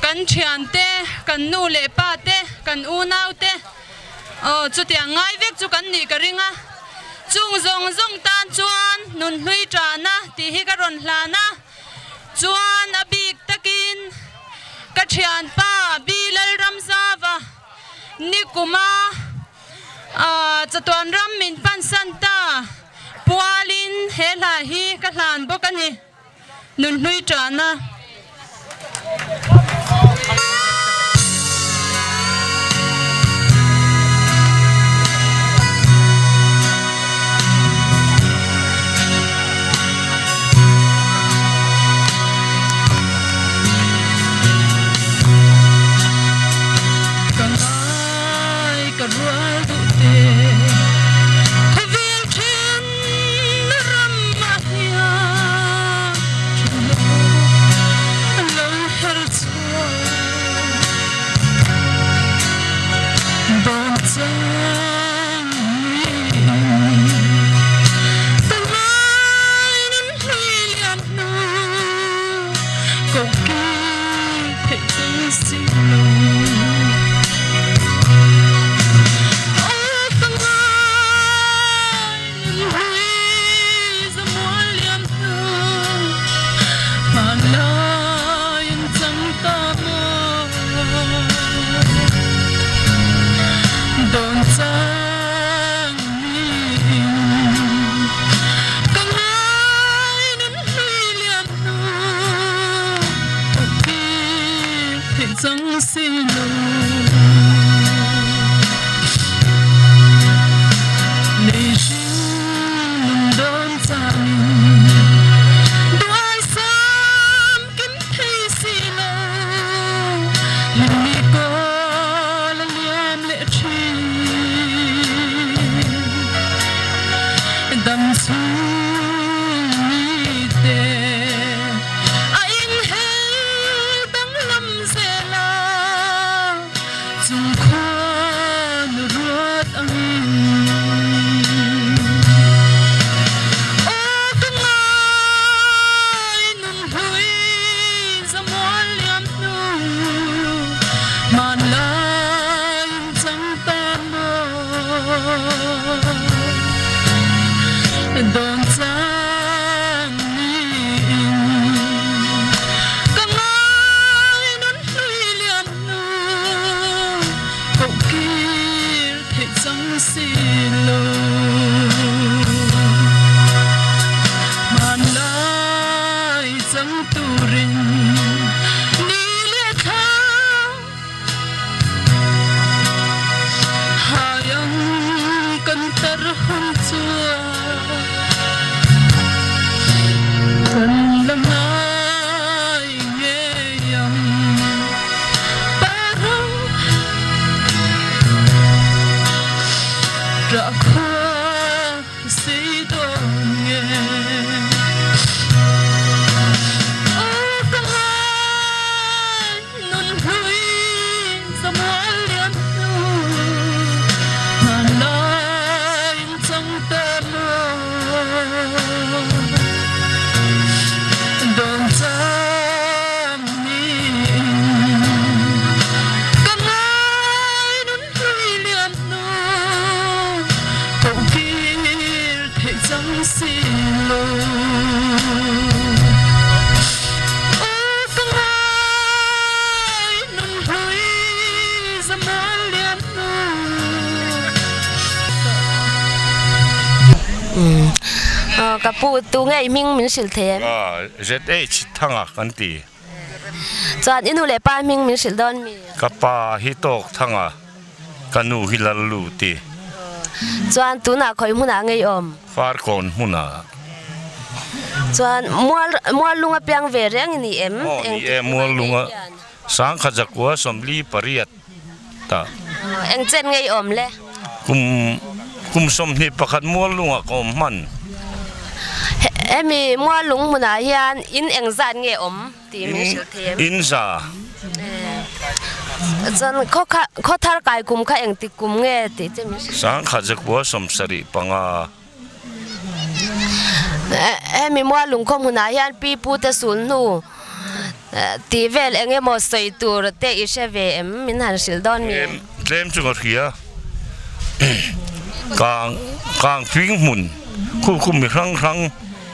kan thiante, kan nu leh pa te, kan unau te aw chutiang ngai vek chu kan nih ka ring a, chung zawng zawng tan chuan nun hlui tahna tih hi ka rawn hlan a. Chuan a bik takin ka thianpa Bi Lalramzava nikuma chatuan ram min pansan ta pualin he hla hi ka hlan bawk a ni. Nunhlui tahna. Ka ngai ka rual duh te khawvel then ram ah hian thinlung lo her chhuak. Chung khuan ruat angin Aw ka ngai nun hlui zamual liam hnu Hmanlai in chang ta maw Dawn chang niin Ka ngai nun hlui liam hnu Koh kir theih chang si lo Hmanlai chang turin ni leh thla Hai ang kan tar hun chuan Kan la ngai ngei ang Ka ngai nun hlui liam hnu koh kir theih chang si lo. Aw ka ngai nun hlui zamual liam hnu. Ka pu tu nge i hming min hrilh thei em? ZH Thanga kan ti. Chuan i nu leh pa hming min hrilh dawn mi? Ka pa hi tawk thang a, ka nu hi lal lut i. Chuan tunah khawi hmunah ngei awm? Farkawn hmunah. Chuan mual muallunga piang ve reng i ni em? Aw ni e, muallunga sangkha zakua 48 ta. Eng chen ngei awm le? Kum kum 21 muallungah ka awm hman. Hemi muallung hmunah hian in eng zat nge awm tih min hrilh thei em? In za. Chuan khaw kha khaw thar kai kum kha engtik kum nge tih che min hrilh. 1975 Hemi muallung khaw hmunah hian pi pu te sul hnu tih vel eng emaw sawi tur te i hre ve em? Min han hrilh dawn mi? Tlem chu ka hria. Kang kang fing hmun khu khu mi hrang hrang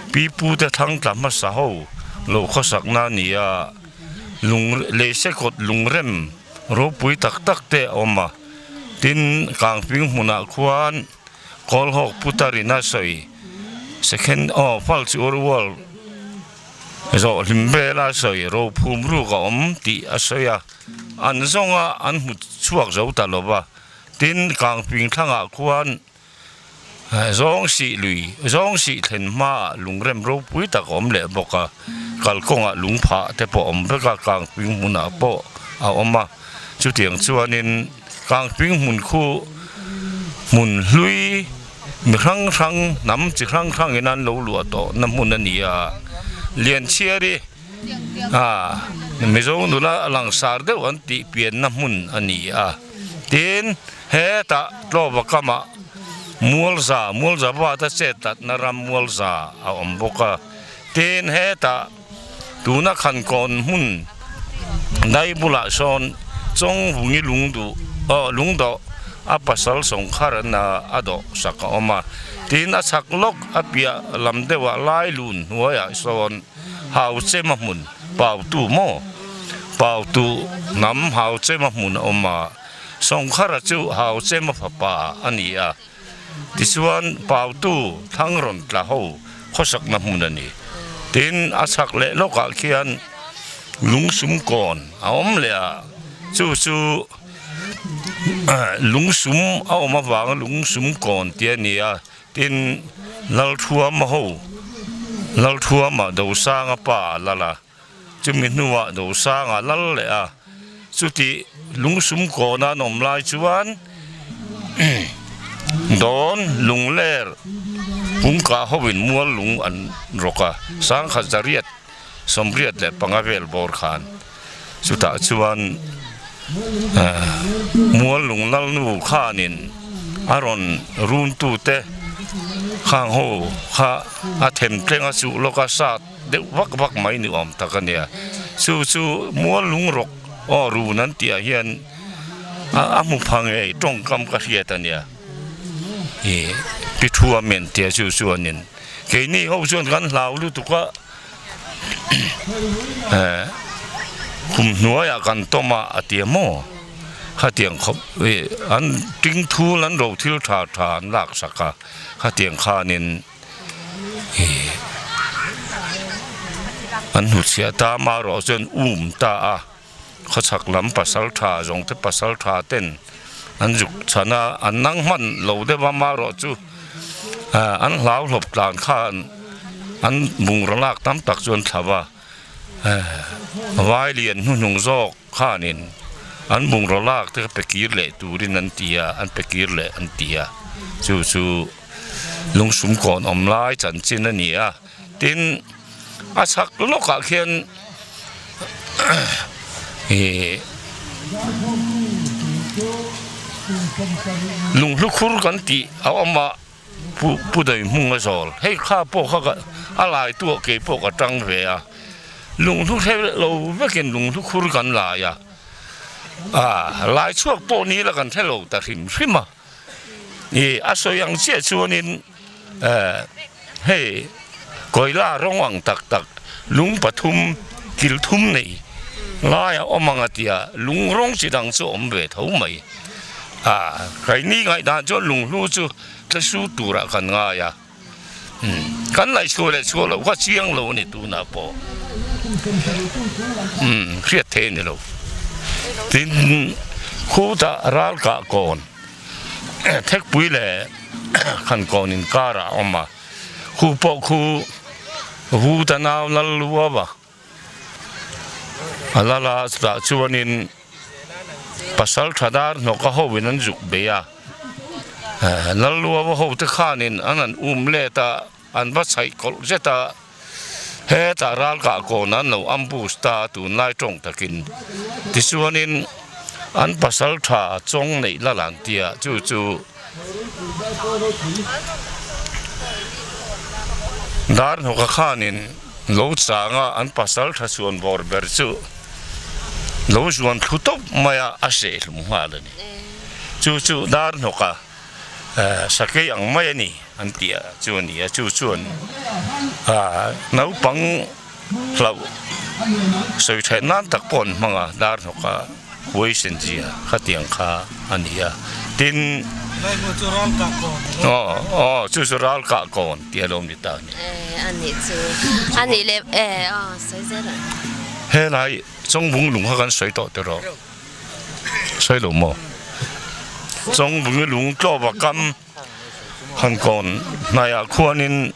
pi pu te thlang tla hmasa ho lo khawsak na a ni a. Lung lehse kawt lungrem ropui tak tak te a awm a. Tin kang fing hmunah khuan Kawlhawk Putar in a sawi second aw Falch Urwal zawh hlim vela sawi rophum ruk a awm tih a sawi a, an zawnga an hmu chhuak zo ta lo va. Tin, Kangping thlangah khuan zawng sih lui, zawng sih thlen hmaah lungrem ropui tak a awm leh bawk a, kalkawngah lungphah te pawh a awm vek a, Kangping hmunah pawh a awm a. Chutiang chuanin Kangping hmun khu hmun hlui mi hrang hrang hnam chi hrang hrangin an lo luah tawh na hmun a ni a, Lianchhiari a Mizo nula langsar deuh an tih pianna hmun a ni a. Tin, hetah Tlawva kamah Mualza, Mualza vata chet tlatna ram Mualza a awm bawk a. Tin, hetah Tuna Khankawn hmun dai bulah sawn Chawngvungi lungduh aw lungdawh a pasal sawngkhar an a dawh sak a awm a, tin a chhak lawk a piah lam deuhah Lailun hnuaiah sawn Hauchema hmun Pautu maw Pautu hnam Hauchema hmun a awm a, Sawngkhara chu Hauchema fapa a ni a. Tichuan, Pautu thlang rawn tla ho khawsakna hmun a ni. Tin, a chhak leh lawkah khian lungsum kawn a awm leh a, chu chu lungsum a awm avanga lungsum kawn tih a ni a. Tin, Lalthuama ho, Lalthuama Dosanga pa a lal a, chumi hnuah Dosanga a lal leh a. Chuti lungsum kawna an awm lai chuan dawn lungler pumkah hovin mual lung an rawk a, 1985 vel bawr khan chutah chuan. Muallung Lalnu khanin a rawn runtute khang ho kha a them tleng a chuh lawk a sat deuh vak vak mai ni awm tak a nia. Chu chu Muallung rawk aw run an tih ah hian a hmu pha ngei tawngkam ka hriat a nia. Ih pi thu a men tia chu chuanin keini ho chuan kan hlau lutuk a eh kum hnuaiah kan tawm a a ti a maw khatiang khawp ih an ting thul an ro thil tha tha an lak sak a khatiang khanin ih an hnutchhiah ta amaherawh chuan um ta a. Khawchhak lam pasal tha zawng te pasal tha ten an zuk chhan a, an nang hman lo deuh a amaherawh chu an hlau hlawp tlan khan an bungraw lak tam tak chu an thla va, vai lian hnuhnung zawk khanin an bungraw lak te kha pe kir leh turin an ti a, an pe kir leh an ti a, chu chu lungsum kawn awm lai chanchin a ni a. Tin, a chhak lawkah khian ih lunghlu khur kan tih a awm a, pu pu dawi hmung a zawl. Hei kha pawh kha ka a lai tu ah kei pawh ka tang ve a, lunghlu hre lo vekin lunghlu khur kan lai a, ah lai chhuak pawh ni la kan hre lo ta hrim hrim a. Ih a sawi ang chiah chuanin eh hei kawila rawng ang tak tak lung pathum kil thum nei laia awm ang a tia lung rawng chi dang chu awm ve tho mai ah keini ngaihdan chuan lunghlu chu tlesu turah kan ngai a. Umm kan ngaihchhuah leh chhuah loh kha chiang lo a ni tunah pawh umm hriat theih a ni lo. Tin khutah ral kah kawn thekpui leh khan kawn inkarah a awm a, khu pawh khu Vuta nau lal luau a. A lal a chutah chuanin pasal tha dar hnawk a hoin an zuk bei a, Lalluaua hote khanin an han um let a, an va chhaih kawlh zet a, hetah ral kah kawn an lo ambush ta a tunlai tawng takin. Tichuanin an pasal tha chawng neih lal an tia chu chu dar hnawk a khanin Lo changa an pasal tha chuan bawr ber chu lo zuan thlu tawp mai a, a seh hlum nghal a ni. Chu chu dar hnawka sakei ang mai a ni an tih a chu a ni a, chu chuan naupang hlauh sawi theih nan tak pawh an hmang a, dar hnawka huaisen zia khatiang kha a ni a. Tin, aw aw chu chu ral kah kawn tih a lo ni ta a ni. Helai Chawngvung lung kha kan sawi tawh tiraw? Sawi lo maw? Chawngvungi lung tlawva kam han kawn hnaiah khuanin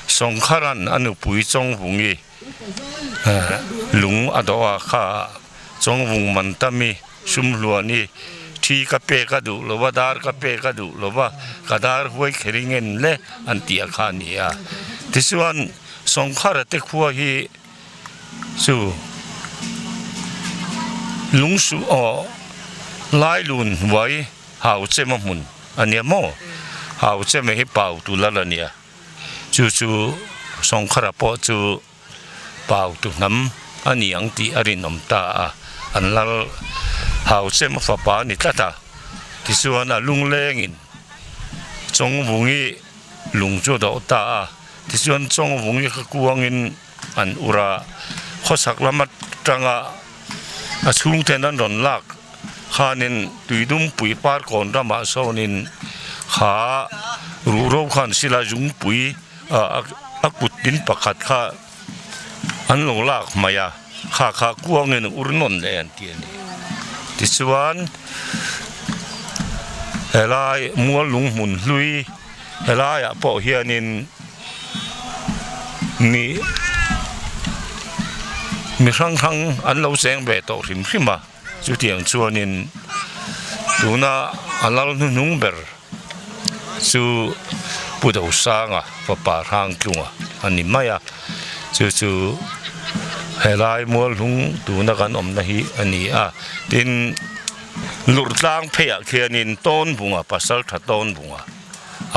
Sawngkharan a nupui Chawngvungi lung a dawh a kha Chawngvung man tami Sumhluan i thi ka pek a duh lo va, dar ka pek a duh lo va, ka dar huai kher i ngen le an tih a kha a ni a. Tichuan, Sawngkhara te khua hi chu lungsuh aw Lailun hnuai Hauchema hmun a nia maw? Hauchema hi pau tu lal a nia. Chu chu Sawngkhara pawh chu Pau tu hnam a ni ang tih a rinawm ta a, an lal hau chem a fapa a ni tlat a, tichuan a lunglengin Chawngvungi lung chu a dawh ta a, tichuan Chawngvungi kha kuangin an ur a, khawchhak lam atanga a chhungten an rawn lak khanin Tuidumpui Parkawn ramah sawnin kha ruhro khan silai zungpui a kut tin pakhat kha an lo lak mai a, kha kha kuangin ur nawn leh an ti a ni. Tichuan helai mual lung hmun hlui helaiah pawh hianin mi mi hrang hrang an lo cheng ve tawh hrim hrim a, chutiang chuanin tuna a lal hnuhnung ber. Chu Pu Dosanga fapa Hrangtlunga a ni mai a, chu chu Helai Mualhlung tuna kan awmna hi a ni a, tin Lurhtlang pheiah khianin Tawnbunga Pasaltha Tawnbunga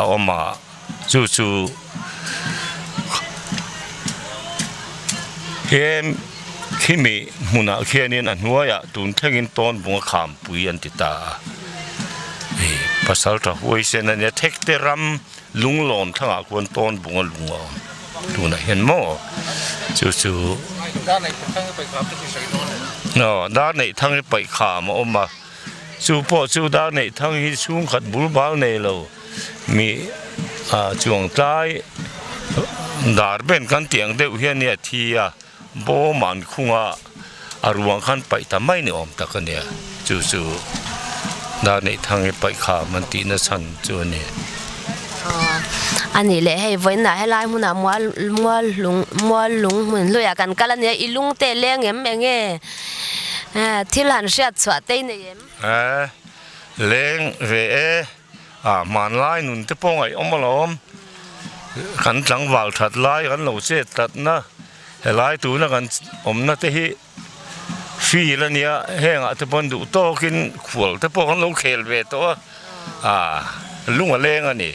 a awm a, chu chu he khimi hmunah khianin a hnuaiah tun thlengin Tawnbunga khampui an ti ta a, Pasaltha huaisen a nia Thekte ram Lunglawn thlangah khuan Tawnbunga lung a awm tunah hian maw chu chu aw dar neih thang hi paih kham a awm a chu pawh chu dar neih thang hi chhungkhat bul bal nei lo mi ah chuang tlai dar ben kan tih ang deuh hian nia thi a bawm an khung a a ruang khan paih ta mai ni awm tak a nia chu chu dar neih thang hi paih kham an tih na chhan chu a ni. A nih leh hei vawiinah helai hmunah mual mual lung mual lung hmun hluiah kan kal a nia i lung te leng em eng nge thil han hriat chhuah te i nei em? Leng ve e. Ah hmanlai nun te pawh ngaihawm alawm, kan tlangval that lai kan lo chet tlatna helai tuna kan awmna te hi field a nia hengah te pawh an duh tawkin khual te pawh kan lo khel ve tawh a, ah lung a leng a ni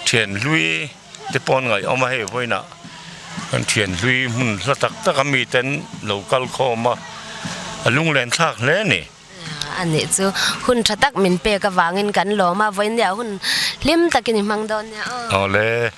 thian hlui te pawh an ngaihawm a hei vawiinah kan thian hlui hmun hla tak tak a miten lo kal khawm a, a lunglen thlak hle a ni. A nih chu hun tha tak min pek avangin kan lawm a, vawinia hun hlim takin i hmang dawn nia aw. Awle.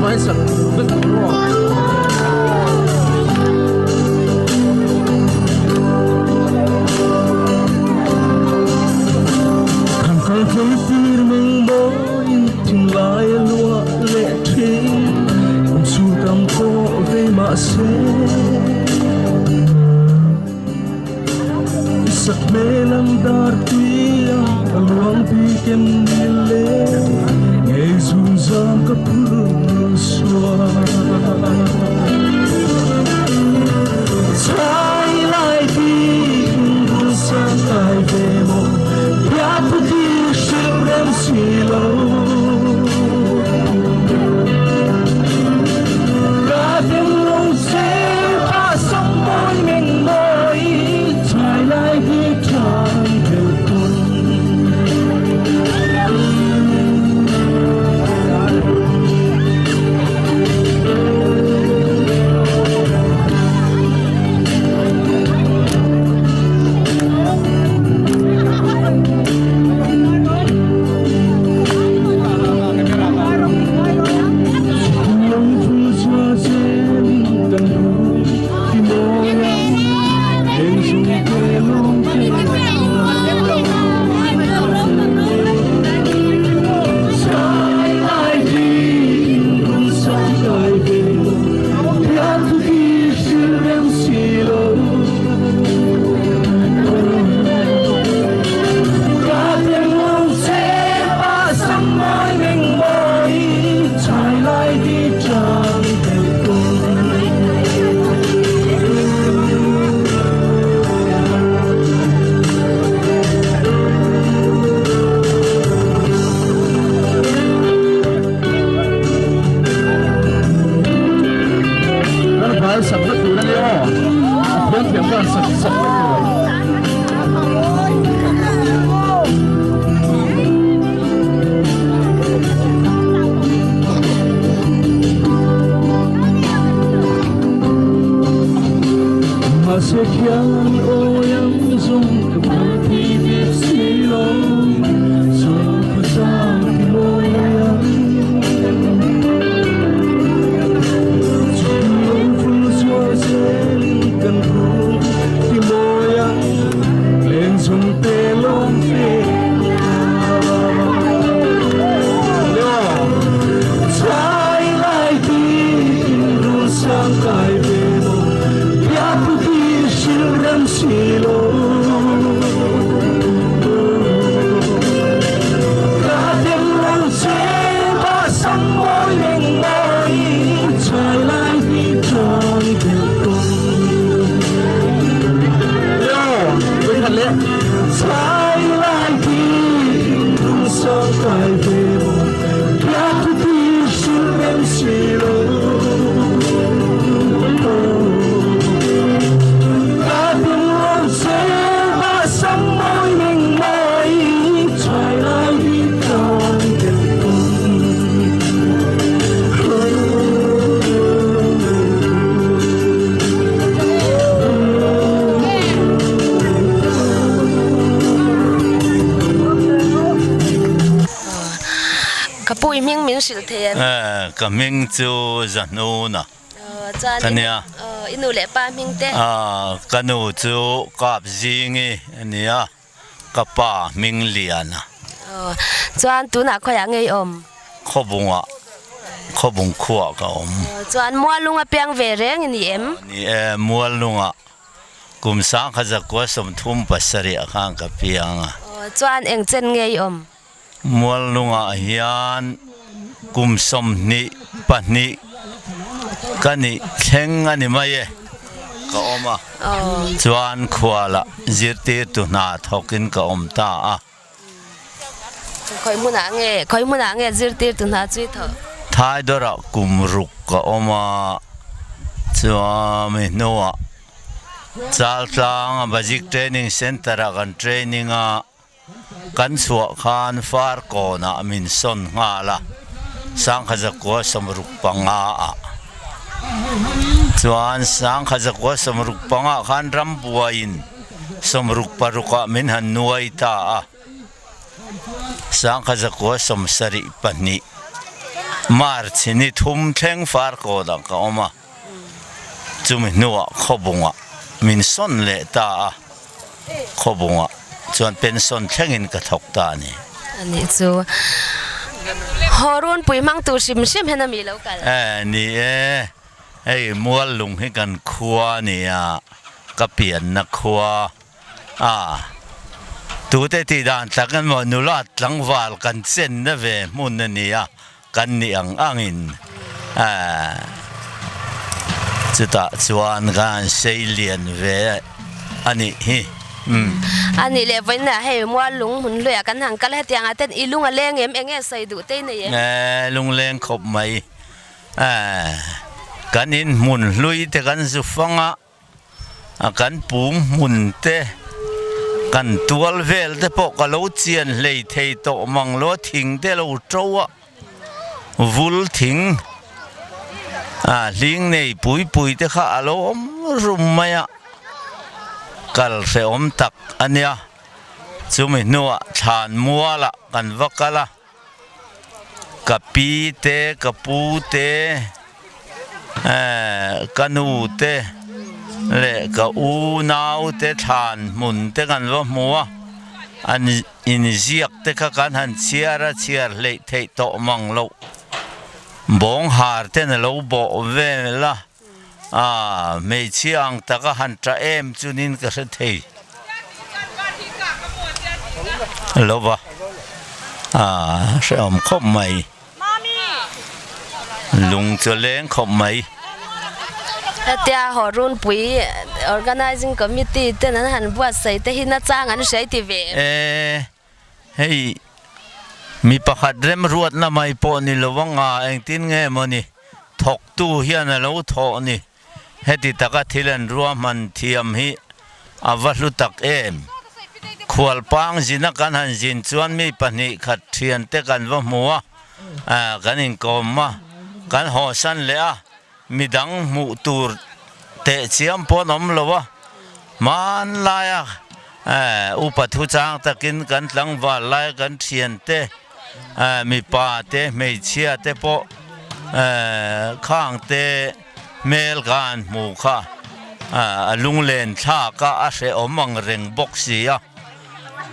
vai sak vek tur aw. Kan kal thei tir meng mawiin thinlai a luah leh thin, kum chhung tam pawh vei mah se. I sak hmel ang dar tui a ka luang bik em ni le ngei zung zam ka phur sual. Chai lai bik bul sang kai ve maw biak thu ti hrilh rem si lo. Ka dem lo che pa sam mawi meng mawi chai lai hi tang deuh tum. Ka pu i hming min hrilh thei em? Ka hming chu Zahnuna ka nia. I nu leh pa hming te? Ka nu chu Kap Zingi a nia, ka pa hming Liana. Chuan tunah khawiah nge i awm? Khawbungah, Khawbung khuaah ka awm. Chuan Muallunga piang ve reng i ni em? Ni e, Muallunga Kum 1937 ah khan ka piang a. Chuan eng chen nge i awm? Muallungah hian kum 22 ka nih thleng a ni mai e, ka awm a. Chuan khualah zirtirtu hna thawkin ka awm ta a. Khawi hmunah nge, khawi hmunah nge zirtirtu hna chu i thawh? Thaidawrah kum ruk ka awm a, chuami hnuah Chaltlanga Basic Training Centre-ah kan training a, kan chhuah khan Farkawnah min sawn nghal a, 1965 ah. Chuan 1965 ah khan rambuaiin 66 ah min han nuai ta a, 1972. March ni thum thleng Farkawnah ka awm a, chumi hnuah Khawbungah min sawn leh ta a, Khawbungah chuan pension thlengin ka thawk ta a ni. A nih chu. Haw runpui hmang tur hrim hrim hian a mi lo kal. E, ni e. Hei Muallung hi kan khua a ni a, ka pianna khua a. Tute tih dan tak emaw nula tlangval kan chenna ve hmun a ni a, kan nih ang angin chutah chuan ka han sei lian ve a nih hi. A nih leh vawiinah hei Muallung hmun hluiah kan han kal hetiang ah ten i lung a leng em? Enge sawi duh te i nei em? Lungleng khawp mai. Kan inhmun hlui te kan zu fang a, kan pum hmun te, kan tual vel te pawh ka lo chian hlei thei tawh mang lo a, thing te lo to a, vul thing hling nei pui pui te kha a lo awm rum mai a, kal hrehawm tak a nia. Chumi hnuah thlan mualah kan va kal a. Ka pi te, ka pu te, ka nu te leh ka unau te thlan hmun te kan va hmu a, an inziak te kha kan han chhiar a, chhiar hleih theih tawh mang loh. Bawnghar ten a lo bawh vel a, aa hmeichhia ang taka han tah em chunin ka hre thei lo va, aa hrehawm khawp mai, lung chu leng khawp mai. Hetia haw runpui Organising Committee ten an han buatsaih te hi nachang an hriai ti ve em? E, hei mi pakhat remruatna mai pawh ni lo anga engtin nge mawni? Thawktu hian a lo thawh ni. Heti taka thil an ruahman thiam hi a va hlu tak em? Khualpang zina kan han zin chuan mi pahnih khat thiante kan va hmu a, kan inkawm a, kan hawsan leh a, midang hmuh tur teh chiam pawh an awm lo a, hmanlaia upa thuchang takin kan tlangval lai kan thiante, Mipa te hmeichhia te pawh khang te hmel kha an hmu kha a lunglen thlak a, a hrehawm ang reng bawk si a.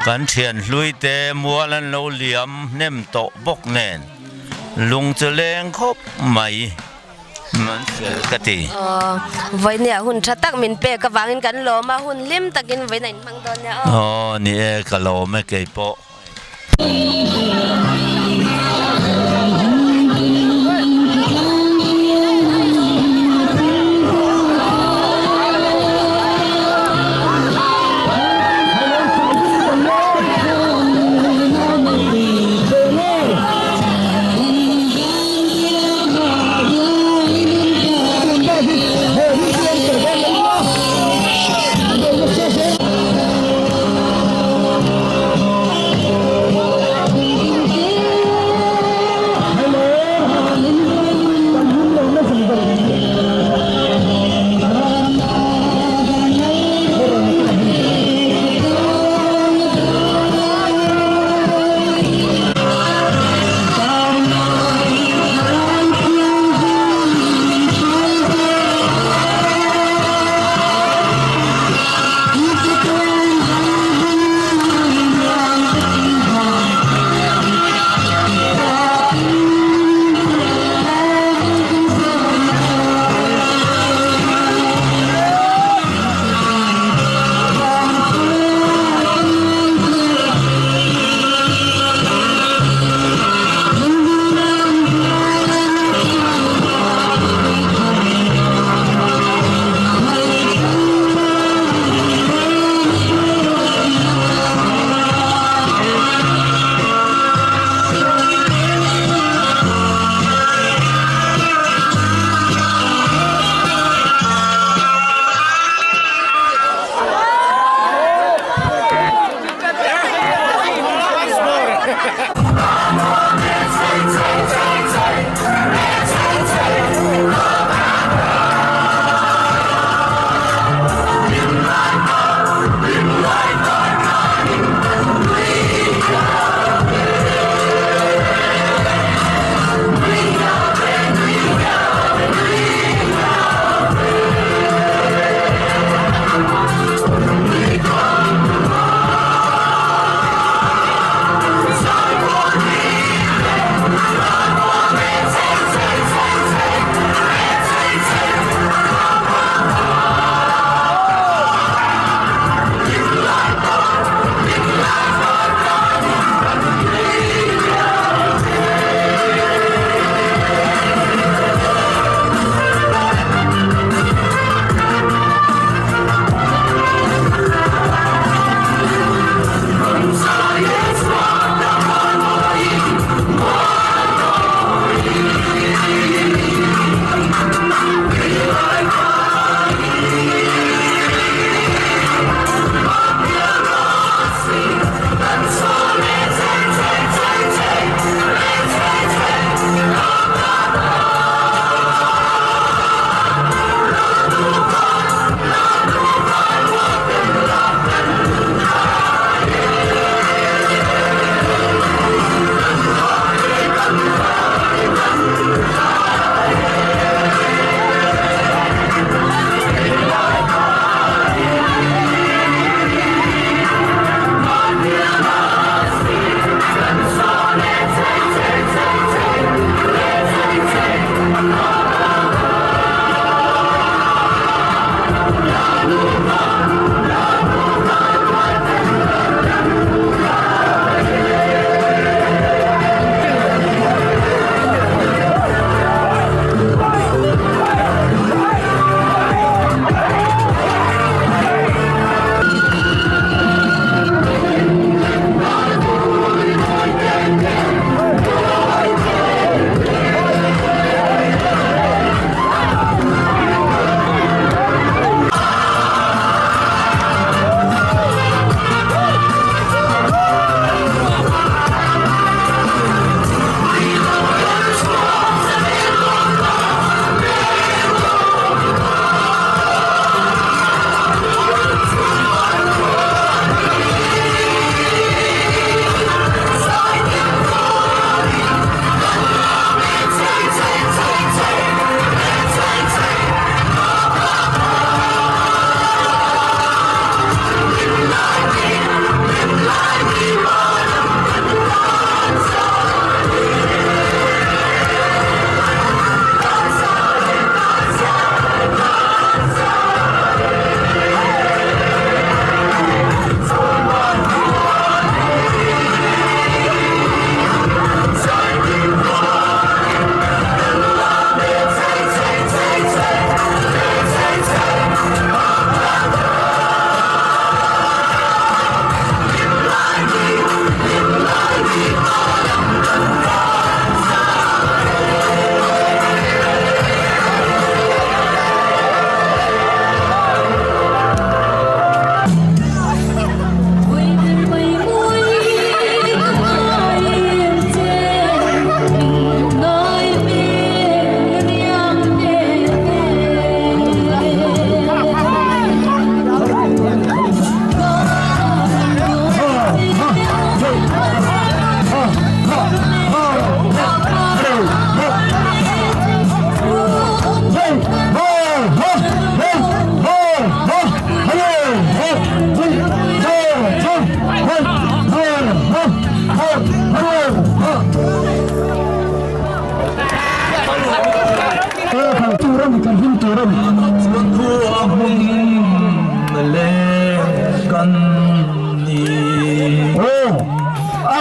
Kan thian hlui te mual an lo liam hnem tawh bawk nen lung chu leng khawp mai an fel ka ti. Aw, vawinia hun tha tak min pek avangin kan lawm a, hun hlim takin vawiin a inhmang dawn nia aw. Aw, ni e, ka lawm e keipawh.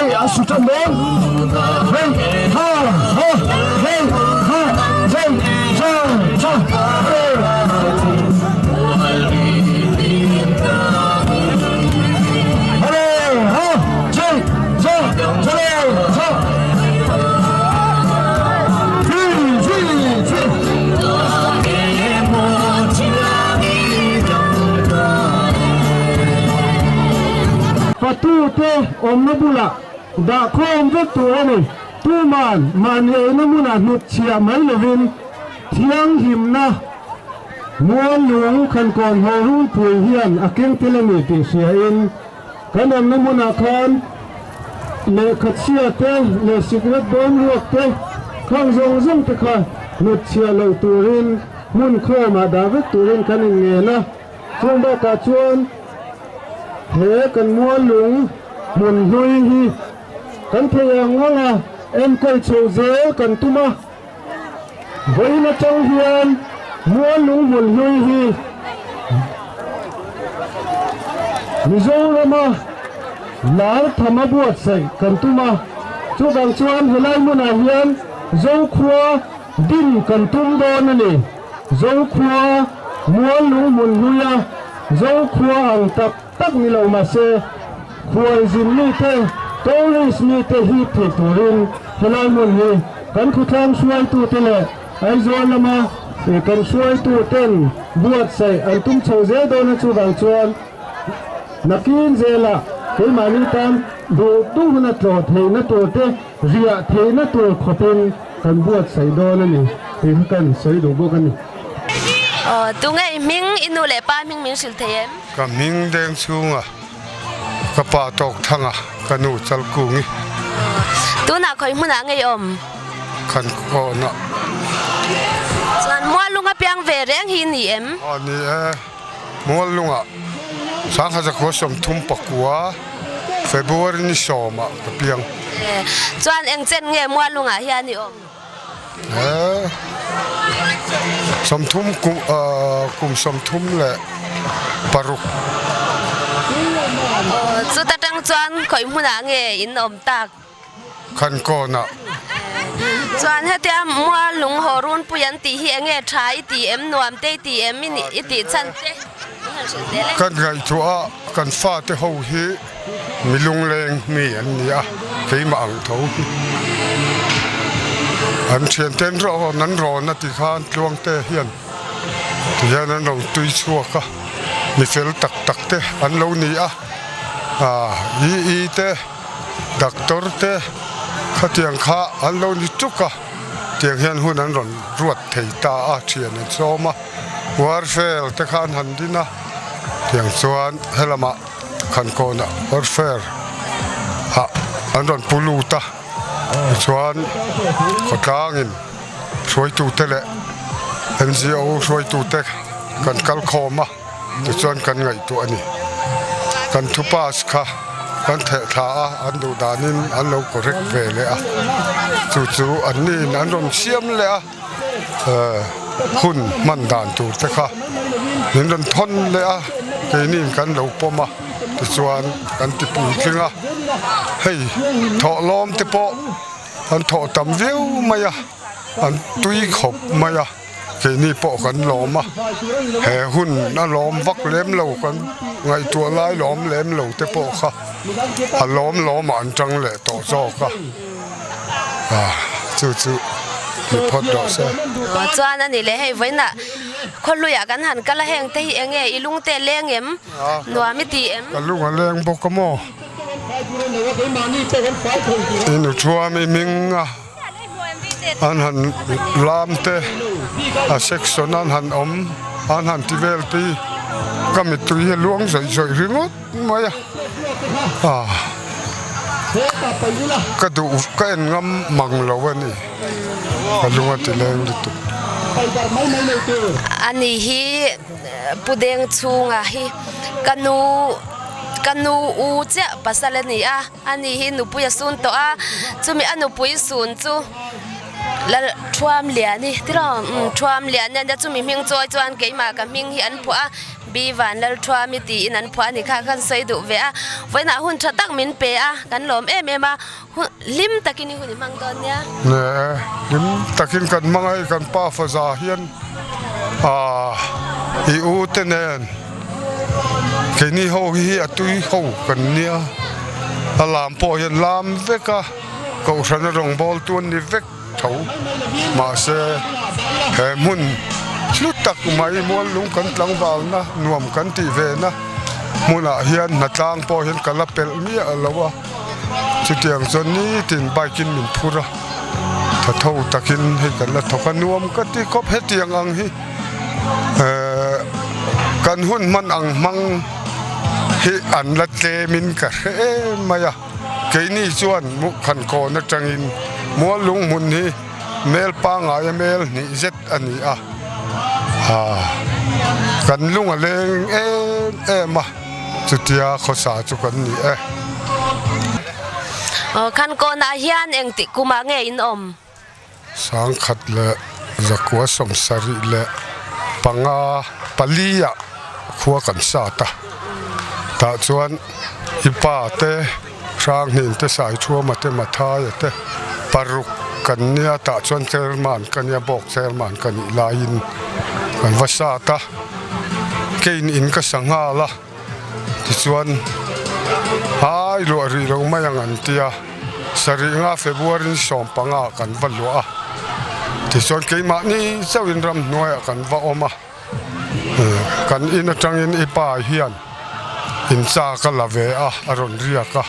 Hei a su tan dawn. Hei ha ha hei ha hei ha ha Fatute awmna bulah dah khawm vek tur a ni. Tuman mahni eina hmunah hnut chhiah mai lovin thianghlimna mual lung khankawn haw rulpui hian a keng tel a ni tih hriain kan awmna hmunah khan lehkha chhia te leh sikret dawn ruak te khang zawng zawng te kha hnut chhiah loh turin hmun khawmah dah vek turin kan inngen a. Chung bakah chuan he kan mual lung hmun hlui hi kan thei ang ang a, enkawl chhoh zel kan tum a. Vawiin atang hian mual lung hmun hlui hi Mizorama lar tham a buatsaih kan tum a, chuvang chuan helai hmunah hian Zokhua din kan tum dawn a ni. Zokhua mual lung hmun hluia Zokhua ang tak tak ni lo mahse khualzin mite, tourist mite hip thei turin helai hmun hi kan khawtlang hruaitute leh Aizawl lama kan hruaituten buatsaih an tum chho zel dawn a, chuvang chuan nakin zelah keimahni tan duh duh huna tlawh theihna tur te, riah theihna tur khawpin kan buatsaih dawn a ni tih kha kan sawi duh bawk a ni. Aw, tunge i hming, i nu leh pa hming min hrilh thei em? Ka hming deng chhunga ka pa tawk thanga ka nu Chalkungi. Tunah khawi hmunah ngei awm? Khan khawnah. Chuan Muallunga piang ve reng hi ni em? Aw ni e, Muallunga Sanghazakhua 34 February ni sawmah ka piang. Chuan eng chen nge Muallungah hian i awm? He 30 kum kum 36. Aw chuta tang chuan khawi hmunah nge in awm tak? Khankawnah. Chuan hetia mual lung haw runpui an tih hi enge tha i ti em nuam te i ti em i tih chhan te min han hrilh zel e. Kan ngaihtuah a kan fate ho hi mi lungleng mi an ni a, keimah ang tho hi. An thianten rawn an rawn a ti khan Tluangte hian tihian an rawn tui chhuak a, mi fel tak tak te an lo ni a, i i te Doctor te khatiang kha an lo ni tuk a, tiang hian hun an rawn ruat thei ta a, thian an sawm a, warfare te kha an han din a, tiang chuan helamah Khankawnah warfare ah an rawn pu lut a, tichuan khawtlangin hruaitute leh NGO hruaitute kan kal khawm a. Tichuan kan ngaihtuah a ni. Kan thu pass kha kan theh thla a, an duh danin an lo correct ve leh a. Chu chu an niin an rawn siam leh a, hun hman dan tur te kha min rawn thawn leh a, keiniin kan lo pawm a, tichuan kan ti puitling a. Hei thawhlawm te pawh an thawh tam viau mai a, an tui khawp mai a. Keini pawh kan lawm a, he hun a lawm vak lem lo kan ngaihtuah lai lawm lem lo te pawh kha a lawm lawmah an tang leh tawh zawk a, chu chu ni phawt rawh se. Chuan a ni leh hei vawiinah khawhluiah kan han kal a, heng te hi eng nge i lung te leng em? Nuam i ti em? Ka lung a leng bawk a maw? I nuthuam i hming a. An han lam te a section an han awm an han ti vel te hi ka mittui hi a luang zawih zawih ringawt mai a ah ka duh ka en ngam mang lo a ni ka lung a ti leng lutuk. Ani hi Pu Deng chhunga hi ka nu ka nu u chiah pasal a ni a. Ani hi nupui a sun tawh a, chumi a nupui sun chu Lal Thuamliani tiraw umm Thuamliani ania chumi hming chawi chuan keimah ka hming hi an phuah a Bi Van Lal Thuami tiin an phuah a ni kha khan sawi duh ve a vawiinah hun tha tak min pe a kan lawm em em a hlim takin i hun i hmang dawn nia. Ne hlim takin kan hmang a hei kan pa faza hian ah i u te nen keini ho hi a tui ho kan nia a lam pawh hian lam vek a kohhran a rawngbâwl tu an ni vek tho mahse he hmun hlu tak mai muallung kan tlangvalna nuam kan tih ve na hmunah hian hnatlang pawh hian ka la pelh miah lo a chutiang chuan nitin bike in min phur a tha tho takin hei kan la thawk a nuam ka ti khawp hetiang ang hi ehh kan hun hman ang hmang hi an la tlem in ka hre em mai a. Keini chuan Mukhan kawn atangin Muallung hmun hi mel pangngai a mel hnih zet a ni a, kan lung a leng em em a, chutia khawsa chu kan ni e. Khan kawnah hian engtik kumah nge in awm? Sangkhat leh zakua sawmsarih leh panga pali ah khua kan sat a, tah chuan i pa te Hranghlin te Saithuama te Mathaia te paruk kan nia tah chuan chairman ka nia bawk chairman ka nih laiin kan va sat a, kein in ka sa nghal a. Tichuan, Ai luah rih lo mai ang an ti a, sarih nga February ni 15 ah kan va luah a. Tichuan keimahni chauhin ramhnuaiah kan va awm a, kan in atangin i pa hian in chak a la ve a, a rawn riak a.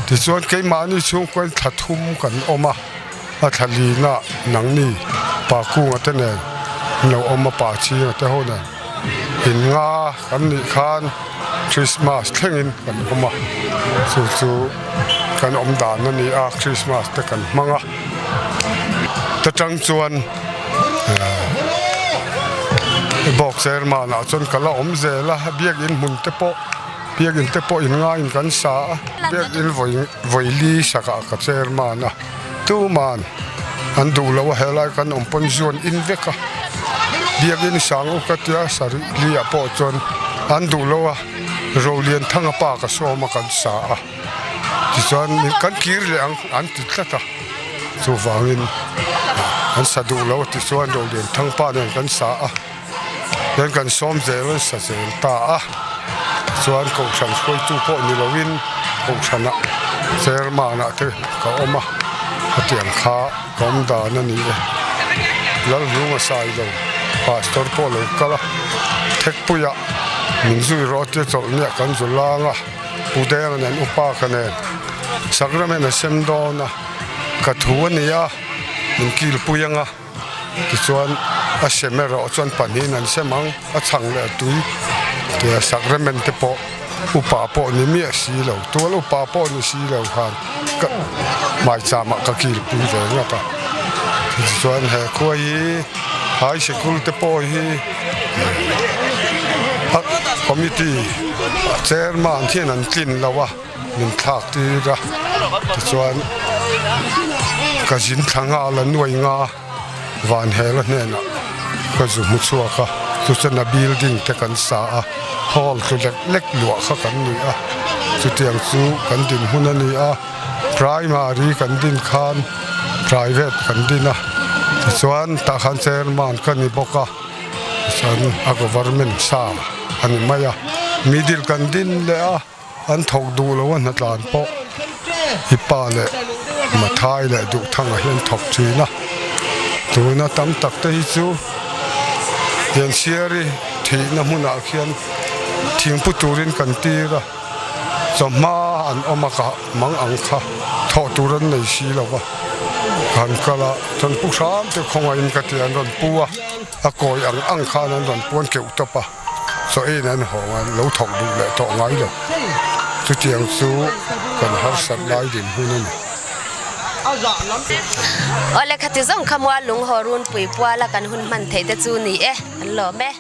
Tichuan keimahni chhungkuain thla thum kan awm a, a thla linah nangni pa kunga te nen an lo awm a, pa chhinga te ho nen in nga. Kan nih khan Christmas thlengin kan awm a, chu chu kan awm dan a ni a, Christmas te kan hmang a, ta tang chuan bawk chairman ah chuan ka la awm zel a, biakin hmun te pawh biakin te pawh in ngaiin kan sa a, biakin vawi vawi li sakah ka chairman a. Tuman an duh lo a, helai kan awm pawn zuan in vek a, biakin sang u ka tia sarih liah pawh chuan an duh lo a, Rolianthanga pa ka sawm a kan sa a, tichuan kan kir leh ang an ti tlat a, chuvangin an sa duh lo a tichuan Rolianthang pa nen kan sa a. Chuan kan sawm zel an sa zel ta a, chuan kohhran hruaitu pawh ni loin kohhranah chairman ah te ka awm a, hetiang kha ka awm dan a ni e. Lalhlunga Sailo pastor pawh lo kal a, Thekpuiah min zui rawh tia chawlhniah kan zu lang a, Pu Denga nen upa ka nen Sacrament a sem dawn a, ka thu a ni a, min kilpui ang a. Tichuan a sem erawh chuan pahnihin an sem ang, a chhang leh a tui tia sacrament te pawh upa pawh ni miah si lo, tual upa pawh ni si lo khan ka hmaicham ah ka kilpui ve ngat a. Tichuan he khua hi high sikul te pawh hi a committee chairman hian an tlin lo a. Min thlak tir a, tichuan ka zin thla nghal a nuai nga van hel a hnenah ka zu hmu chhuak a, chuchuan a building te kan sa a, hall tlu lek lek luah kha kan ni a, chutiang chu kan dinhmun a ni a, primary kan din khan private kan din a, tichuan tah khan chairman ka ni bawk a, tichuan a government sa a ni mai a, middle kan din leh a. An thawk duh lo a hnatlan pawh i pa leh Mathai leh Duhthanga hi an thawk thin a, tuna tam tak te hi chu Liansiari thihna hmunah khian thingpu turin kan tir a, chawhma an awm a ka mang ang kha thawh tur an nei si lo va, ka han kal a chuan pu hram te khawngaihin ka ti an rawn pu a, a kawi ang ang khan an rawn puan keuh tawp a. Chaw en an hawng a, lo thawk duh leh tawh ngai lo. Chutiang chu kan harsat lai din hun a ni. Awle khati zawng kha mual lung haw runpui puala kan hun hman theih te chu ni e, an lawm e.